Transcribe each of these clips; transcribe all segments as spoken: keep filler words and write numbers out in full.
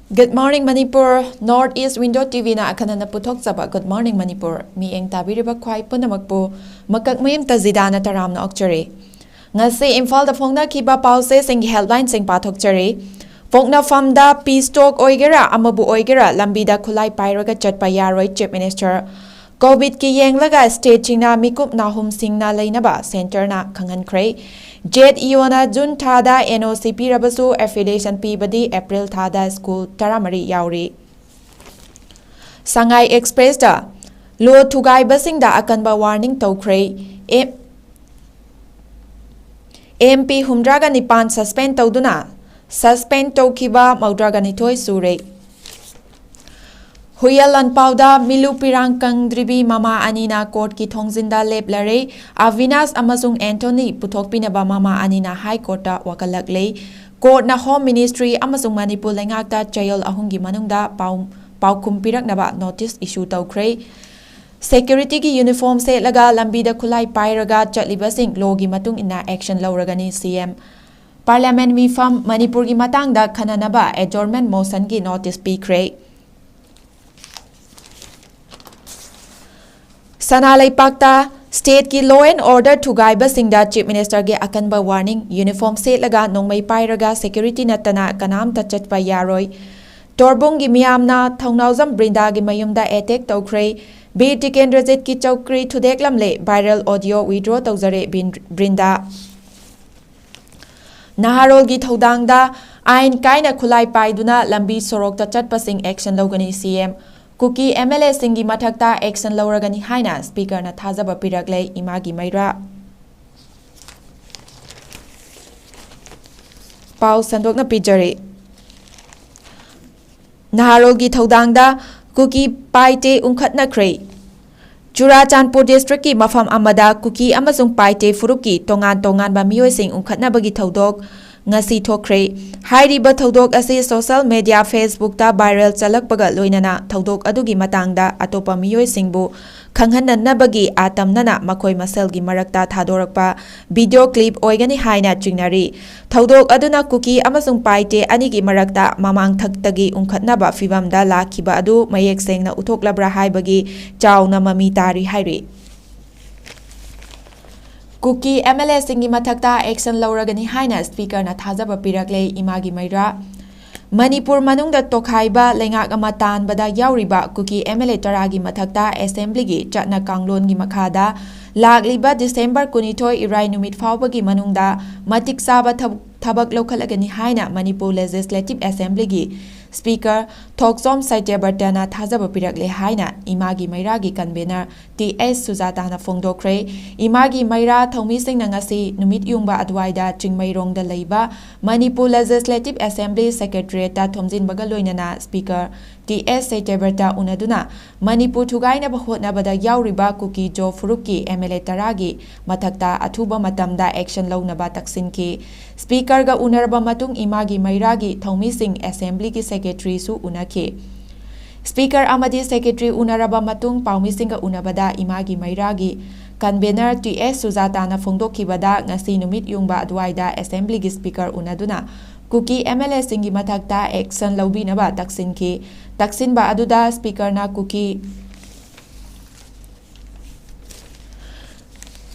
Good morning, Manipur. North East Window T V ꯅ ꯑꯈꯟꯅꯅ ꯄꯨꯊꯣꯛꯆꯕ Good Morning Manipur ꯃꯤꯠꯌꯦꯡ ꯇꯥꯕꯤꯔꯤꯕ ꯈ꯭ꯋꯥꯏ ꯄꯨꯝꯅꯃꯛꯄꯨ ꯃꯀꯛ ꯃꯌꯨꯝ ꯇꯖꯤꯗꯥꯅ ꯇꯔꯥꯝꯅ ꯑꯣꯛꯆꯔꯤ꯫ ꯉꯁꯤ ꯏꯝꯐꯥꯜꯗ ꯐꯣꯡꯅꯈꯤꯕ ꯄꯥꯎꯆꯦꯁꯤꯡꯒꯤ headlineꯁꯤꯡ ꯄꯥꯊꯣꯛꯆꯔꯤ꯫ ꯄꯣꯛꯅꯐꯝꯗ peace talk ꯑꯣꯏꯒꯦꯔꯥ, ꯑꯃꯕꯨ ꯑꯣꯏꯒꯦꯔꯥ, ꯂꯝꯕꯤꯗ ꯈꯨꯠꯂꯥꯏ ꯄꯥꯏꯔꯒ ꯆꯠꯄ ꯌꯥꯔꯣꯏ, Chief Minister꯫ COVIDꯀꯤ ꯌꯦꯡꯂꯒ stateꯁꯤꯡꯅ ꯃꯤꯀꯨꯞ ꯅꯥꯍꯨꯝꯁꯤꯡꯅ ꯂꯩꯅꯕ centreꯅ ꯈꯪꯍꯟꯈ꯭ꯔꯦ꯫ ZEOꯅ June ꯊꯥꯗ NOC ꯄꯤꯔꯕꯁꯨ affiliation ꯄꯤꯕꯗꯤ April ꯊꯥꯗ school ꯇꯔꯥꯃꯔꯤ ꯌꯥꯎꯔꯤ꯫ ꯁꯉꯥꯏ Expressꯇ law ꯊꯨꯒꯥꯏꯕꯁꯤꯡꯗ ꯑꯀꯟꯕ warning ꯇꯧꯈ꯭ꯔꯦ꯫ ꯑꯦ-, MP ꯍꯨꯝꯗ꯭ꯔꯥꯒ ꯅꯤꯄꯥꯟ suspend ꯇꯧꯗꯨꯅ suspend ꯇꯧꯈꯤꯕ ꯃꯧꯗ꯭ꯔꯥꯒ ꯅꯤꯊꯣꯏ ꯁꯨꯔꯦ꯫ ꯍꯨꯏꯌꯦꯜ ꯂꯥꯟꯄꯥꯎꯗ ꯃꯤꯂꯨ ꯄꯤꯔꯥꯡ ꯀꯪꯗ꯭ꯔꯤꯕꯤ ꯃꯃꯥ ꯑꯅꯤꯅ courtꯀꯤ ꯊꯣꯡꯖꯤꯟꯗ ꯂꯦꯞꯂꯔꯦ꯫ ꯑꯕꯤꯅꯥꯁ ꯑꯃꯁꯨꯡ ꯑꯦꯟꯊꯣꯅꯤ ꯄꯨꯊꯣꯛꯄꯤꯅꯕ ꯃꯃꯥ ꯑꯅꯤꯅ High Courtꯇ ꯋꯥꯀꯠꯂꯛꯂꯦ꯫ Courtꯅ Home Ministry ꯑꯃꯁꯨꯡ ꯃꯅꯤꯄꯨꯔ ꯂꯩꯉꯥꯛꯇ ꯆꯌꯣꯜ ꯑꯍꯨꯝꯒꯤ ꯃꯅꯨꯡꯗ ꯄꯥꯎ-, ꯄꯥꯎꯈꯨꯝ ꯄꯤꯔꯛꯅꯕ notice issue ꯇꯧꯈ꯭ꯔꯦ꯫ Securityꯒꯤ uniform ꯁꯦꯠꯂꯒ ꯂꯝꯕꯤꯗ ꯈꯨꯠꯂꯥꯏ ꯄꯥꯏꯔꯒ ꯆꯠꯂꯤꯕꯁꯤꯡ lawꯒꯤ ꯃꯇꯨꯡ ꯏꯟꯅ action ꯂꯧꯔꯒꯅꯤ, CM꯫ Parliament ꯃꯤꯐꯝ ꯃꯅꯤꯄꯨꯔꯒꯤ ꯃꯇꯥꯡꯗ ꯈꯟꯅꯅꯕ adjournment motionꯒꯤ notice ꯄꯤꯈ꯭ꯔꯦ꯫ ꯁꯅꯥ ꯂꯩꯄꯥꯛꯇ stateꯀꯤ law and order ꯊꯨꯒꯥꯏꯕꯁꯤꯡꯗ Chief Ministerꯒꯤ ꯑꯀꯟꯕ warning꯫ Uniform ꯁꯦꯠꯂꯒ ꯅꯣꯡꯃꯩ ꯄꯥꯏꯔꯒ security ꯅꯠꯇꯅ ꯀꯅꯥꯝꯇ ꯆꯠꯄ ꯌꯥꯔꯣꯏ꯫ ꯇꯣꯔꯕꯨꯡꯒꯤ ꯃꯤꯌꯥꯝꯅ ꯊꯧꯅꯥꯎꯖꯝ ꯕ꯭ꯔꯤꯟꯗꯥꯒꯤ ꯃꯌꯨꯝꯗ attack ꯇꯧꯈ꯭ꯔꯦ꯫ ꯕꯤꯔ ꯇꯤꯀꯦꯟꯗ꯭ꯔꯖꯤꯠꯀꯤ ꯆꯧꯀ꯭ꯔꯤ ꯊꯨꯗꯦꯛꯂꯝꯂꯦ꯫ Viral audio withdraw ꯇꯧꯖꯔꯦ ꯕꯤꯟ-, ꯕ꯭ꯔꯤꯟꯗꯥ꯫ ꯅꯍꯥꯔꯣꯜꯒꯤ ꯊꯧꯗꯥꯡꯗ ꯑꯥꯏꯟ ꯀꯥꯏꯅ ꯈꯨꯠꯂꯥꯏ ꯄꯥꯏꯗꯨꯅ ꯂꯝꯕꯤ ꯁꯣꯔꯣꯛꯇ ꯆꯠꯄꯁꯤꯡ action ꯂꯧꯒꯅꯤ, CM꯫ ꯀꯨꯀꯤ MLAꯁꯤꯡꯒꯤ ꯃꯊꯛꯇ action ꯂꯧꯔꯒꯅꯤ ꯍꯥꯏꯅ Speakerꯅ ꯊꯥꯖꯕ ꯄꯤꯔꯛꯂꯦ, ꯏꯃꯥꯒꯤ ꯃꯩꯔꯥ꯫ ꯄꯥꯎ ꯁꯟꯗꯣꯛꯅ ꯄꯤꯖꯔꯤ꯫ ꯅꯍꯥꯔꯣꯜꯒꯤ ꯊꯧꯗꯥꯡꯗ ꯀꯨꯀꯤ ꯄꯥꯏꯇꯦ ꯎꯪꯈꯠꯅꯈ꯭ꯔꯦ꯫ ꯆꯨꯔꯥꯆꯥꯟꯄꯨꯔ districtꯀꯤ ꯃꯐꯝ ꯑꯃꯗ ꯀꯨꯀꯤ ꯑꯃꯁꯨꯡ ꯄꯥꯏꯇꯦ ꯐꯨꯔꯨꯞꯀꯤ ꯇꯣꯉꯥꯟ ꯇꯣꯉꯥꯟꯕ ꯃꯤꯑꯣꯏꯁꯤꯡ ꯎꯪꯈꯠꯅꯕꯒꯤ ꯊꯧꯗꯣꯛ ꯉꯁꯤ ꯊꯣꯛꯈ꯭ꯔꯦ꯫ ꯍꯥꯏꯔꯤꯕ ꯊꯧꯗꯣꯛ ꯑꯁꯤ social media Facebookꯇ viral ꯆꯠꯂꯛꯄꯒ ꯂꯣꯏꯅꯅ ꯊꯧꯗꯣꯛ ꯑꯗꯨꯒꯤ ꯃꯇꯥꯡꯗ ꯑꯇꯣꯞꯄ ꯃꯤꯑꯣꯏꯁꯤꯡꯕꯨ ꯈꯪꯍꯟꯅꯅꯕꯒꯤ ꯑꯇꯝꯅꯅ ꯃꯈꯣꯏ ꯃꯁꯦꯜꯒꯤ ꯃꯔꯛꯇ ꯊꯥꯗꯣꯔꯛꯄ video clip ꯑꯣꯏꯒꯅꯤ ꯍꯥꯏꯅ ꯆꯤꯡꯅꯔꯤ꯫ ꯊꯧꯗꯣꯛ ꯑꯗꯨꯅ ꯀꯨꯀꯤ ꯑꯃꯁꯨꯡ ꯄꯥꯏꯇꯦ ꯑꯅꯤꯒꯤ ꯃꯔꯛꯇ ꯃꯃꯥꯡꯊꯛꯇꯒꯤ ꯎꯪꯈꯠꯅꯕ ꯐꯤꯚꯝꯗ ꯂꯥꯛꯈꯤꯕ ꯑꯗꯨ ꯃꯌꯦꯛ ꯁꯦꯡꯅ ꯎꯠꯊꯣꯛꯂꯕ꯭ꯔꯥ ꯍꯥꯏꯕꯒꯤ ꯆꯥꯎꯅ ꯃꯃꯤ ꯇꯥꯔꯤ ꯍꯥꯏꯔꯤ꯫ ꯀꯨꯀꯤ MLAꯁꯤꯡꯒꯤ ꯃꯊꯛꯇ action ꯂꯧꯔꯒꯅꯤ ꯍꯥꯏꯅ Speakerꯅ ꯊꯥꯖꯕ ꯄꯤꯔꯛꯂꯦ꯫ ꯏꯃꯥꯒꯤ ꯃꯩꯔꯥ꯫ ꯃꯅꯤꯄꯨꯔ ꯃꯅꯨꯡꯗ ꯇꯣꯈꯥꯏꯕ ꯂꯩꯉꯥꯛ ꯑꯃ ꯇꯥꯟꯕꯗ ꯌꯥꯎꯔꯤꯕ ꯀꯨꯀꯤ MLA ꯇꯔꯥꯒꯤ ꯃꯊꯛꯇ Assemblyꯒꯤ ꯆꯠꯅ ꯀꯥꯡꯂꯣꯟꯒꯤ ꯃꯈꯥꯗ ꯂꯥꯛꯂꯤꯕ December ꯀꯨꯟꯅꯤꯊꯣꯏ ꯏꯔꯥꯏ ꯅꯨꯃꯤꯠ ꯐꯥꯎꯕꯒꯤ ꯃꯅꯨꯡꯗ ꯃꯇꯤꯛ ꯆꯥꯕ ꯊꯕ-, ꯊꯕꯛ ꯂꯧꯈꯠꯂꯒꯅꯤ ꯍꯥꯏꯅ ꯃꯅꯤꯄꯨꯔ Legislative Assemblyꯒꯤ Speaker ꯊꯣꯛꯆꯣꯝ ꯁꯇ꯭ꯌꯕ꯭ꯔꯇꯅ ꯊꯥꯖꯕ ꯄꯤꯔꯛꯂꯦ ꯍꯥꯏꯅ ꯏꯃꯥꯒꯤ ꯃꯩꯔꯥꯒꯤ convener ꯇꯤ ꯑꯦꯁ ꯁꯨꯖꯥꯇꯥꯅ ꯐꯣꯡꯗꯣꯛꯈ꯭ꯔꯦ꯫ ꯏꯃꯥꯒꯤ ꯃꯩꯔꯥ ꯊꯧꯃꯤꯁꯤꯡꯅ ꯉꯁꯤ ꯅꯨꯃꯤꯠ ꯌꯨꯡꯕ ꯑꯗꯨꯋꯥꯏꯗ ꯆꯤꯡꯃꯩꯔꯣꯡꯗ ꯂꯩꯕ ꯃꯅꯤꯄꯨꯔ Legislative Assembly Secretariatꯇ ꯊꯣꯝꯖꯤꯟꯕꯒ ꯂꯣꯏꯅꯅ Speaker ꯇꯤ ꯑꯦꯁ ꯁꯇ꯭ꯌꯕ꯭ꯔꯇ ꯎꯅꯗꯨꯅ ꯃꯅꯤꯄꯨꯔ ꯊꯨꯒꯥꯏꯅꯕ ꯍꯣꯠꯅꯕꯗ ꯌꯥꯎꯔꯤꯕ ꯀꯨꯀꯤ ꯖꯣ ꯐꯨꯔꯨꯞꯀꯤ MLA ꯇꯔꯥꯒꯤ ꯃꯊꯛꯇ ꯑꯊꯨꯕ ꯃꯇꯝꯗ action ꯂꯧꯅꯕ ꯇꯛꯁꯤꯟꯈꯤ꯫ Speakerꯒ ꯎꯅꯔꯕ ꯃꯇꯨꯡ ꯏꯃꯥꯒꯤ ꯃꯩꯔꯥꯒꯤ ꯊꯧꯃꯤꯁꯤꯡ Assemblyꯒꯤ Secretaryꯁꯨ ꯎꯅꯈꯤ꯫ Speaker ꯑꯃꯗꯤ Secretary ꯎꯅꯔꯕ ꯃꯇꯨꯡ ꯄꯥꯎꯃꯤꯁꯤꯡꯒ ꯎꯅꯕꯗ ꯏꯃꯥꯒꯤ ꯃꯩꯔꯥꯒꯤ convener ꯇꯤ ꯑꯦꯁ ꯁꯨꯖꯥꯇꯥꯅ ꯐꯣꯡꯗꯣꯛꯈꯤꯕꯗ ꯉꯁꯤ ꯅꯨꯃꯤꯠ ꯌꯨꯡꯕ ꯑꯗꯨꯋꯥꯏꯗ Assemblyꯒꯤ Speaker ꯎꯅꯗꯨꯅ ꯀꯨꯀꯤ MLAꯁꯤꯡꯒꯤ ꯃꯊꯛꯇ action ꯂꯧꯕꯤꯅꯕ ꯇꯛꯁꯤꯟꯈꯤ꯫ ꯇꯛꯁꯤꯟꯕ ꯑꯗꯨꯗ Speakerꯅ ꯀꯨꯀꯤ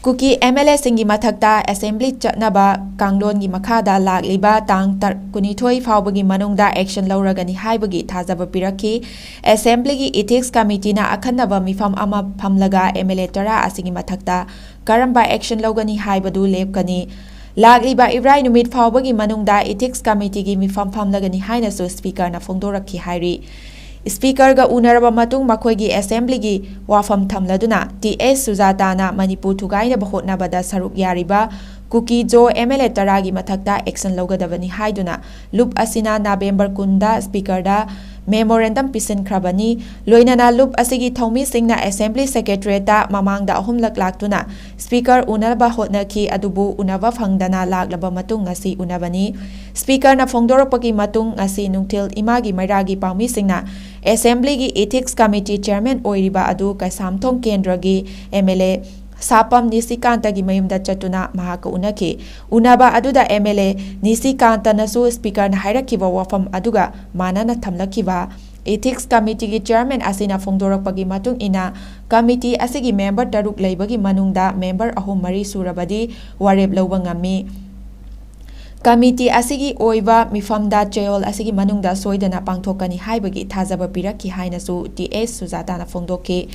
ꯀꯨꯀꯤ MLAꯁꯤꯡꯒꯤ ꯃꯊꯛꯇ Assembly ꯆꯠꯅꯕ ꯀꯥꯡꯂꯣꯟꯒꯤ ꯃꯈꯥꯗ ꯂꯥꯛꯂꯤꯕ ꯇꯥꯡ ꯇꯔ-, ꯀꯨꯟꯅꯤꯊꯣꯏ ꯐꯥꯎꯕꯒꯤ ꯃꯅꯨꯡꯗ action ꯂꯧꯔꯒꯅꯤ ꯍꯥꯏꯕꯒꯤ ꯊꯥꯖꯕ ꯄꯤꯔꯛꯈꯤ꯫ Assemblyꯒꯤ Ethics Committeeꯅ ꯑꯈꯟꯅꯕ ꯃꯤꯐꯝ ꯑꯃ ꯐꯝꯂꯒ MLA ꯇꯔꯥ ꯑꯁꯤꯒꯤ ꯃꯊꯛꯇ ꯀꯔꯝꯕ action ꯂꯧꯒꯅꯤ ꯍꯥꯏꯕꯗꯨ ꯂꯦꯞꯀꯅꯤ꯫ ꯂꯥꯛꯂꯤꯕ ꯏꯔꯥꯏ ꯅꯨꯃꯤꯠ ꯐꯥꯎꯕꯒꯤ ꯃꯅꯨꯡꯗ Ethics Committeeꯒꯤ ꯃꯤꯐꯝ ꯐꯝꯂꯒꯅꯤ ꯍꯥꯏꯅꯁꯨ Speakerꯅ ꯐꯣꯡꯗꯣꯔꯛꯈꯤ ꯍꯥꯏꯔꯤ꯫ Speakerꯒ ꯎꯅꯔꯕ ꯃꯇꯨꯡ ꯃꯈꯣꯏꯒꯤ Assemblyꯒꯤ ꯋꯥꯐꯝ ꯊꯝꯂꯗꯨꯅ ꯇꯤ ꯑꯦꯁ ꯁꯨꯖꯥꯇꯥꯅ ꯃꯅꯤꯄꯨꯔ ꯊꯨꯒꯥꯏꯅꯕ ꯍꯣꯠꯅꯕꯗ ꯁꯔꯨꯛ ꯌꯥꯔꯤꯕ ꯀꯨꯀꯤ ꯖꯣ MLA ꯇꯔꯥꯒꯤ ꯃꯊꯛꯇ action ꯂꯧꯒꯗꯕꯅꯤ ꯍꯥꯏꯗꯨꯅ ꯂꯨꯞ ꯑꯁꯤꯅ November ꯀꯨꯟꯗ Speakerꯗ memorandum ꯄꯤꯁꯤꯟꯈ꯭ꯔꯕꯅꯤ꯫ ꯂꯣꯏꯅꯅ ꯂꯨꯞ ꯑꯁꯤꯒꯤ ꯊꯧꯃꯤꯁꯤꯡꯅ Assembly Secretariat ꯃꯃꯥꯡꯗ ꯑꯍꯨꯝꯂꯛ ꯂꯥꯛꯇꯨꯅ Speaker ꯎꯅꯕ ꯍꯣꯠꯅꯈꯤ, ꯑꯗꯨꯕꯨ ꯎꯅꯕ ꯐꯪꯗꯅ ꯂꯥꯛꯂꯕ ꯃꯇꯨꯡ ꯉꯁꯤ ꯎꯅꯕꯅꯤ꯫ Speakerꯅ ꯐꯣꯡꯗꯣꯔꯛꯄꯒꯤ ꯃꯇꯨꯡ ꯉꯁꯤ ꯅꯨꯡꯊꯤꯜ ꯏꯃꯥꯒꯤ ꯃꯩꯔꯥꯒꯤ ꯄꯥꯎꯃꯤꯁꯤꯡꯅ Assemblyꯒꯤ Ethics Committee Chairman ꯑꯣꯏꯔꯤꯕ ꯑꯗꯨ ꯀꯩꯁꯥꯝꯊꯣꯡ ꯀꯦꯟꯗ꯭ꯔꯒꯤ MLA ꯁꯥꯄꯝ ꯅꯤꯁꯤꯀꯥꯟꯇꯒꯤ ꯃꯌꯨꯝꯗ ꯆꯠꯇꯨꯅ ꯃꯍꯥꯛꯀ ꯎꯅꯈꯤ꯫ ꯎꯅꯕ ꯑꯗꯨꯗ MLA ꯅꯤꯁꯤꯀꯥꯟꯇꯅꯁꯨ Speakerꯅ ꯍꯥꯏꯔꯛꯈꯤꯕ ꯋꯥꯐꯝ ꯑꯗꯨꯒ ꯃꯥꯟꯅꯅ ꯊꯝꯂꯛꯈꯤꯕ꯫ Ethics Committeeꯒꯤ Chairman ꯑꯁꯤꯅ ꯐꯣꯡꯗꯣꯔꯛꯄꯒꯤ ꯃꯇꯨꯡ ꯏꯟꯅ, committee ꯑꯁꯤꯒꯤ member ꯇꯔꯨꯛ ꯂꯩꯕꯒꯤ ꯃꯅꯨꯡꯗ member ꯑꯍꯨꯝ ꯃꯔꯤ ꯁꯨꯔꯕꯗꯤ ꯋꯥꯔꯦꯞ ꯂꯧꯕ ꯉꯝꯃꯤ꯫ Committee ꯑꯁꯤꯒꯤ ꯑꯣꯏꯕ ꯃꯤꯐꯝꯗ ꯆꯌꯣꯜ ꯑꯁꯤꯒꯤ ꯃꯅꯨꯡꯗ ꯁꯣꯏꯗꯅ ꯄꯥꯡꯊꯣꯛꯀꯅꯤ ꯍꯥꯏꯕꯒꯤ ꯊꯥꯖꯕ ꯄꯤꯔꯛꯈꯤ ꯍꯥꯏꯅꯁꯨ ꯇꯤ ꯑꯦꯁ ꯁꯨꯖꯥꯇꯥꯅ ꯐꯣꯡꯗꯣꯛꯈꯤ꯫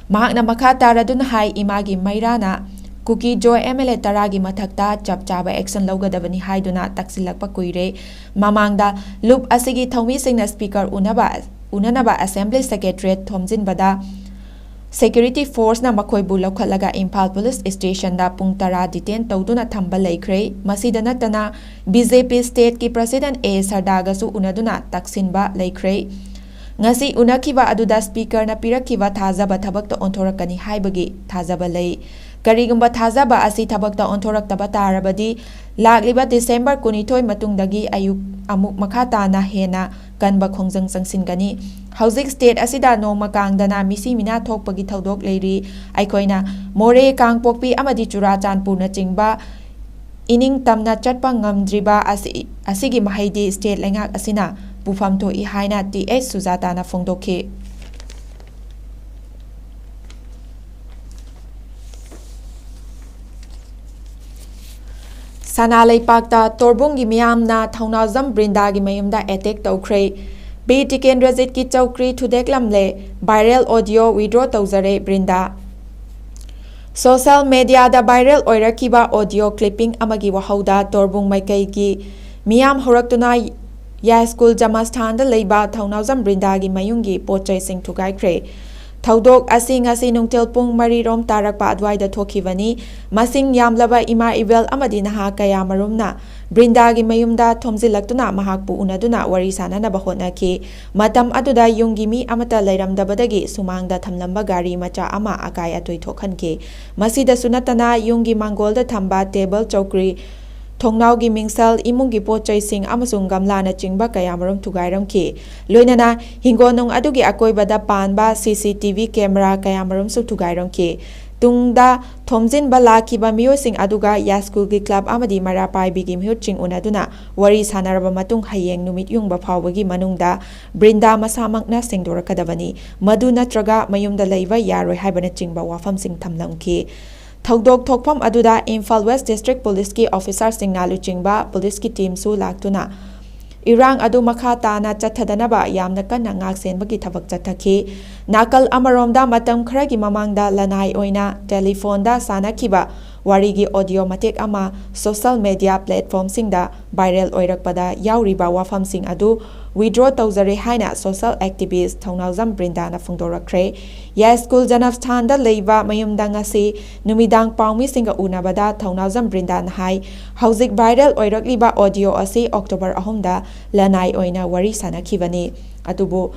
ꯃꯍꯥꯛꯅ ꯃꯈꯥ ꯇꯥꯔꯗꯨꯅ ꯍꯥꯏ, ꯏꯃꯥꯒꯤ ꯃꯩꯔꯥꯅ ꯀꯨꯀꯤꯖꯣꯏ MLA ꯇꯔꯥꯒꯤ ꯃꯊꯛꯇ ꯆꯞ ꯆꯥꯕ action ꯂꯧꯒꯗꯕꯅꯤ ꯍꯥꯏꯗꯨꯅ ꯇꯛꯁꯤꯜꯂꯛꯄ ꯀꯨꯏꯔꯦ꯫ ꯃꯃꯥꯡꯗ ꯂꯨꯞ ꯑꯁꯤꯒꯤ ꯊꯧꯃꯤꯁꯤꯡꯅ Speaker ꯎꯅꯕ, ꯎꯅꯅꯕ Assembly Secretariat ꯊꯣꯝꯖꯤꯟꯕꯗ security forceꯅ ꯃꯈꯣꯏꯕꯨ ꯂꯧꯈꯠꯂꯒ ꯏꯝꯐꯥꯜ Police Stationꯗ ꯄꯨꯡ ꯇꯔꯥ detain ꯇꯧꯗꯨꯅ ꯊꯝꯕ ꯂꯩꯈ꯭ꯔꯦ꯫ ꯃꯁꯤꯗ ꯅꯠꯇꯅ BJP stateꯀꯤ President ꯑꯦ ꯁꯔꯗꯥꯒꯁꯨ ꯎꯅꯗꯨꯅ ꯇꯛꯁꯤꯟꯕ ꯂꯩꯈ꯭ꯔꯦ꯫ ꯉꯁꯤ ꯎꯅꯈꯤꯕ ꯑꯗꯨꯗ Speakerꯅ ꯄꯤꯔꯛꯈꯤꯕ ꯊꯥꯖꯕ ꯊꯕꯛꯇ ꯑꯣꯟꯊꯣꯔꯛꯀꯅꯤ ꯍꯥꯏꯕꯒꯤ ꯊꯥꯖꯕ ꯂꯩ꯫ ꯀꯔꯤꯒꯨꯝꯕ ꯊꯥꯖꯕ ꯑꯁꯤ ꯊꯕꯛꯇ ꯑꯣꯟꯊꯣꯔꯛꯇꯕ ꯇꯥꯔꯕꯗꯤ, ꯂꯥꯛꯂꯤꯕ December ꯀꯨꯟꯅꯤꯊꯣꯏ ꯃꯇꯨꯡꯗꯒꯤ ꯑꯌꯨꯛ ꯑꯃꯨꯛ ꯃꯈꯥ ꯇꯥꯅ ꯍꯦꯟꯅ ꯀꯟꯕ ꯈꯣꯡꯖꯪ ꯆꯪꯁꯤꯟꯒꯅꯤ꯫ ꯍꯧꯖꯤꯛ state ꯑꯁꯤꯗ ꯅꯣꯡꯃ ꯀꯥꯡꯗꯅ ꯃꯤꯁꯤ ꯃꯤꯅꯥ ꯊꯣꯛꯄꯒꯤ ꯊꯧꯗꯣꯛ ꯂꯩꯔꯤ꯫ ꯑꯩꯈꯣꯏꯅ ꯃꯣꯔꯦ, ꯀꯥꯡꯄꯣꯛꯄꯤ ꯑꯃꯗꯤ ꯆꯨꯔꯥꯆꯥꯟꯄꯨꯔꯅꯆꯤꯡꯕ ꯏꯅꯤꯡ ꯇꯝꯅ ꯆꯠꯄ ꯉꯝꯗ꯭ꯔꯤꯕ ꯑꯁꯤ, ꯑꯁꯤꯒꯤ ꯃꯍꯩꯗꯤ state ꯂꯩꯉꯥꯛ ꯑꯁꯤꯅ ꯄꯨꯐꯝ ꯊꯣꯛꯏ ꯍꯥꯏꯅ ꯇꯤ ꯑꯦꯁ ꯁꯨꯖꯥꯇꯥꯅ ꯐꯣꯡꯗꯣꯛꯈꯤ꯫ ꯁꯅꯥ ꯂꯩꯄꯥꯛꯇ ꯇꯣꯔꯕꯨꯡꯒꯤ ꯃꯤꯌꯥꯝꯅ ꯊꯧꯅꯥꯎꯖꯝ ꯕ꯭ꯔꯤꯟꯗꯥꯒꯤ ꯃꯌꯨꯝꯗ attack ꯇꯧꯈ꯭ꯔꯦ꯫ ꯕꯤ ꯇꯤꯀꯦꯟꯗ꯭ꯔꯖꯤꯠꯀꯤ ꯆꯧꯀ꯭ꯔꯤ ꯊꯨꯗꯦꯛꯂꯝꯂꯦ꯫ Viral audio withdraw ꯇꯧꯖꯔꯦ ꯕ꯭ꯔꯤꯟꯗꯥ꯫ Social mediaꯗ viral ꯑꯣꯏꯔꯛꯈꯤꯕ audio clipping ꯑꯃꯒꯤ ꯋꯥꯍꯧꯗ ꯇꯣꯔꯕꯨꯡ ꯃꯥꯏꯀꯩꯒꯤ ꯃꯤꯌꯥꯝ ꯍꯧꯔꯛꯇꯨꯅ ꯌꯥꯏꯁ꯭ꯀꯨꯜ ꯖꯃꯁꯊꯥꯟꯗ ꯂꯩꯕ ꯊꯧꯅꯥꯎꯖꯝ ꯕ꯭ꯔꯤꯟꯗꯥꯒꯤ ꯃꯌꯨꯝꯒꯤ ꯄꯣꯠ ꯆꯩꯁꯤꯡ ꯊꯨꯒꯥꯏꯈ꯭ꯔꯦ꯫ ꯊꯧꯗꯣꯛ ꯑꯁꯤ ꯉꯁꯤ ꯅꯨꯡꯊꯤꯜ ꯄꯨꯡ ꯃꯔꯤ ꯔꯣꯝ ꯇꯥꯔꯛꯄ ꯑꯗꯨꯋꯥꯏꯗ ꯊꯣꯛꯈꯤꯕꯅꯤ꯫ ꯃꯁꯤꯡ ꯌꯥꯝꯂꯕ ꯏꯃꯥ ꯏꯕꯦꯜ ꯑꯃꯗꯤ ꯅꯍꯥ ꯀꯌꯥ ꯃꯔꯨꯝꯅ ꯕ꯭ꯔꯤꯟꯗꯥꯒꯤ ꯃꯌꯨꯝꯗ ꯊꯣꯝꯖꯤꯜꯂꯛꯇꯨꯅ ꯃꯍꯥꯛꯄꯨ ꯎꯅꯗꯨꯅ ꯋꯥꯔꯤ ꯁꯥꯅꯅꯕ ꯍꯣꯠꯅꯈꯤ꯫ ꯃꯇꯝ ꯑꯗꯨꯗ ꯌꯨꯝꯒꯤ ꯃꯤ ꯑꯃꯠꯇ ꯂꯩꯔꯝꯗꯕꯗꯒꯤ ꯁꯨꯃꯥꯡꯗ ꯊꯝꯂꯝꯕ ꯒꯥꯔꯤ ꯃꯆꯥ ꯑꯃ ꯑꯀꯥꯏ ꯑꯇꯣꯏ ꯊꯣꯛꯍꯟꯈꯤ꯫ ꯃꯁꯤꯗꯁꯨ ꯅꯠꯇꯅ ꯌꯨꯝꯒꯤ ꯃꯥꯡꯒꯣꯜꯗ ꯊꯝꯕ ꯇꯦꯕꯜ, ꯆꯧꯀ꯭ꯔꯤ, ꯊꯣꯡꯅꯥꯎꯒꯤ ꯃꯤꯡꯁꯦꯜ, ꯏꯃꯨꯡꯒꯤ ꯄꯣꯠ ꯆꯩꯁꯤꯡ ꯑꯃꯁꯨꯡ ꯒꯝꯂꯥꯅꯆꯤꯡꯕ ꯀꯌꯥꯃꯔꯨꯝ ꯊꯨꯒꯥꯏꯔꯝꯈꯤ꯫ ꯂꯣꯏꯅꯅ ꯍꯤꯡꯒꯣꯜꯅꯨꯡ ꯑꯗꯨꯒꯤ ꯑꯀꯣꯏꯕꯗ ꯄꯥꯟꯕ ꯁꯤ ꯁꯤ ꯇꯤ ꯚꯤ ꯀꯦꯃꯦꯔꯥ ꯀꯌꯥꯃꯔꯨꯝꯁꯨ ꯊꯨꯒꯥꯏꯔꯝꯈꯤ꯫ ꯇꯨꯡꯗ ꯊꯣꯝꯖꯤꯟꯕ ꯂꯥꯛꯈꯤꯕ ꯃꯤꯑꯣꯏꯁꯤꯡ ꯑꯗꯨꯒ ꯌꯥꯏꯁ꯭ꯀꯨꯜꯒꯤ ꯀ꯭ꯂꯕ ꯑꯃꯗꯤ ꯃꯩꯔꯥ ꯄꯥꯏꯕꯤꯒꯤ ꯃꯤꯍꯨꯠꯁꯤꯡ ꯎꯅꯗꯨꯅ ꯋꯥꯔꯤ ꯁꯥꯅꯔꯕ ꯃꯇꯨꯡ ꯍꯌꯦꯡ ꯅꯨꯃꯤꯠ ꯌꯨꯡꯕ ꯐꯥꯎꯕꯒꯤ ꯃꯅꯨꯡꯗ ꯕ꯭ꯔꯤꯟꯗꯥ ꯃꯁꯥꯃꯛꯅ ꯁꯦꯡꯗꯣꯔꯛꯀꯗꯕꯅꯤ, ꯃꯗꯨ ꯅꯠꯇ꯭ꯔꯒ ꯃꯌꯨꯝꯗ ꯂꯩꯕ ꯌꯥꯔꯣꯏ ꯍꯥꯏꯕꯅꯆꯤꯡꯕ ꯋꯥꯐꯝꯁꯤꯡ ꯊꯝꯂꯝꯈꯤ꯫ ꯊꯧꯗꯣꯛ ꯊꯣꯛꯐꯝ ꯑꯗꯨꯗ ꯏꯝꯐꯥꯜ ꯋꯦꯁ꯭ꯠ ꯗꯤꯁ꯭ꯠꯔꯤꯛ ꯄꯨꯂꯤꯁꯀꯤ ꯑꯣꯐꯤꯁꯥꯔꯁꯤꯡꯅ ꯂꯨꯆꯤꯡꯕ ꯄꯨꯂꯤꯁꯀꯤ ꯇꯤꯝꯁꯨ ꯂꯥꯛꯇꯨꯅ ꯏꯔꯥꯡ ꯑꯗꯨ ꯃꯈꯥ ꯇꯥꯅ ꯆꯠꯊꯗꯅꯕ ꯌꯥꯝꯅ ꯀꯟꯅ ꯉꯥꯛ ꯁꯦꯟꯕꯒꯤ ꯊꯕꯛ ꯆꯠꯊꯈꯤ꯫ ꯅꯥꯀꯜ ꯑꯃꯔꯣꯝꯗ, ꯃꯇꯝ ꯈꯔꯒꯤ ꯃꯃꯥꯡꯗ ꯂꯅꯥꯏ ꯑꯣꯏꯅ ꯇꯦꯂꯤꯐꯣꯟꯗ ꯁꯥꯟꯅꯈꯤꯕ ꯋꯥꯔꯤꯒꯤ ꯑꯣꯗꯤꯑꯣ ꯃꯇꯦꯛ ꯑꯃ ꯁꯣꯁꯤꯌꯦꯜ ꯃꯤꯗꯤꯌꯥ ꯄ꯭ꯂꯦꯠꯐꯣꯔꯝꯁꯤꯡꯗ ꯚꯥꯏꯔꯦꯜ ꯑꯣꯏꯔꯛꯄꯗ ꯌꯥꯎꯔꯤꯕ ꯋꯥꯐꯝꯁꯤꯡ ꯑꯗꯨ ꯋꯤꯗ꯭ꯔꯣ ꯇꯧꯖꯔꯦ ꯍꯥꯏꯅ ꯁꯣꯁꯤꯌꯦꯜ ꯑꯦꯛꯇꯤꯚꯤꯁ꯭ꯠ ꯊꯧꯅꯥꯎꯖꯝ ꯕ꯭ꯔꯤꯟꯗꯥꯅ ꯐꯣꯡꯗꯣꯔꯛꯈ꯭ꯔꯦ꯫ ꯌꯥꯏꯁ꯭ꯀꯨꯜ ꯖꯅꯞꯁꯊꯥꯟꯗ ꯂꯩꯕ ꯃꯌꯨꯝꯗ ꯉꯁꯤ ꯅꯨꯃꯤꯗꯥꯡ ꯄꯥꯎꯃꯤꯁꯤꯡꯒ ꯎꯅꯕꯗ ꯊꯧꯅꯥꯎꯖꯝ ꯕ꯭ꯔꯤꯟꯗꯥꯅ ꯍꯥꯏ, ꯍꯧꯖꯤꯛ ꯚꯥꯏꯔꯦꯜ ꯑꯣꯏꯔꯛꯂꯤꯕ ꯑꯣꯗꯤꯑꯣ ꯑꯁꯤ ꯑꯣꯛꯇꯣꯕꯔ ꯑꯍꯨꯝꯗ ꯂꯅꯥꯏ ꯑꯣꯏꯅ ꯋꯥꯔꯤ ꯁꯥꯅꯈꯤꯕꯅꯤ꯫ ꯑꯗꯨꯕꯨ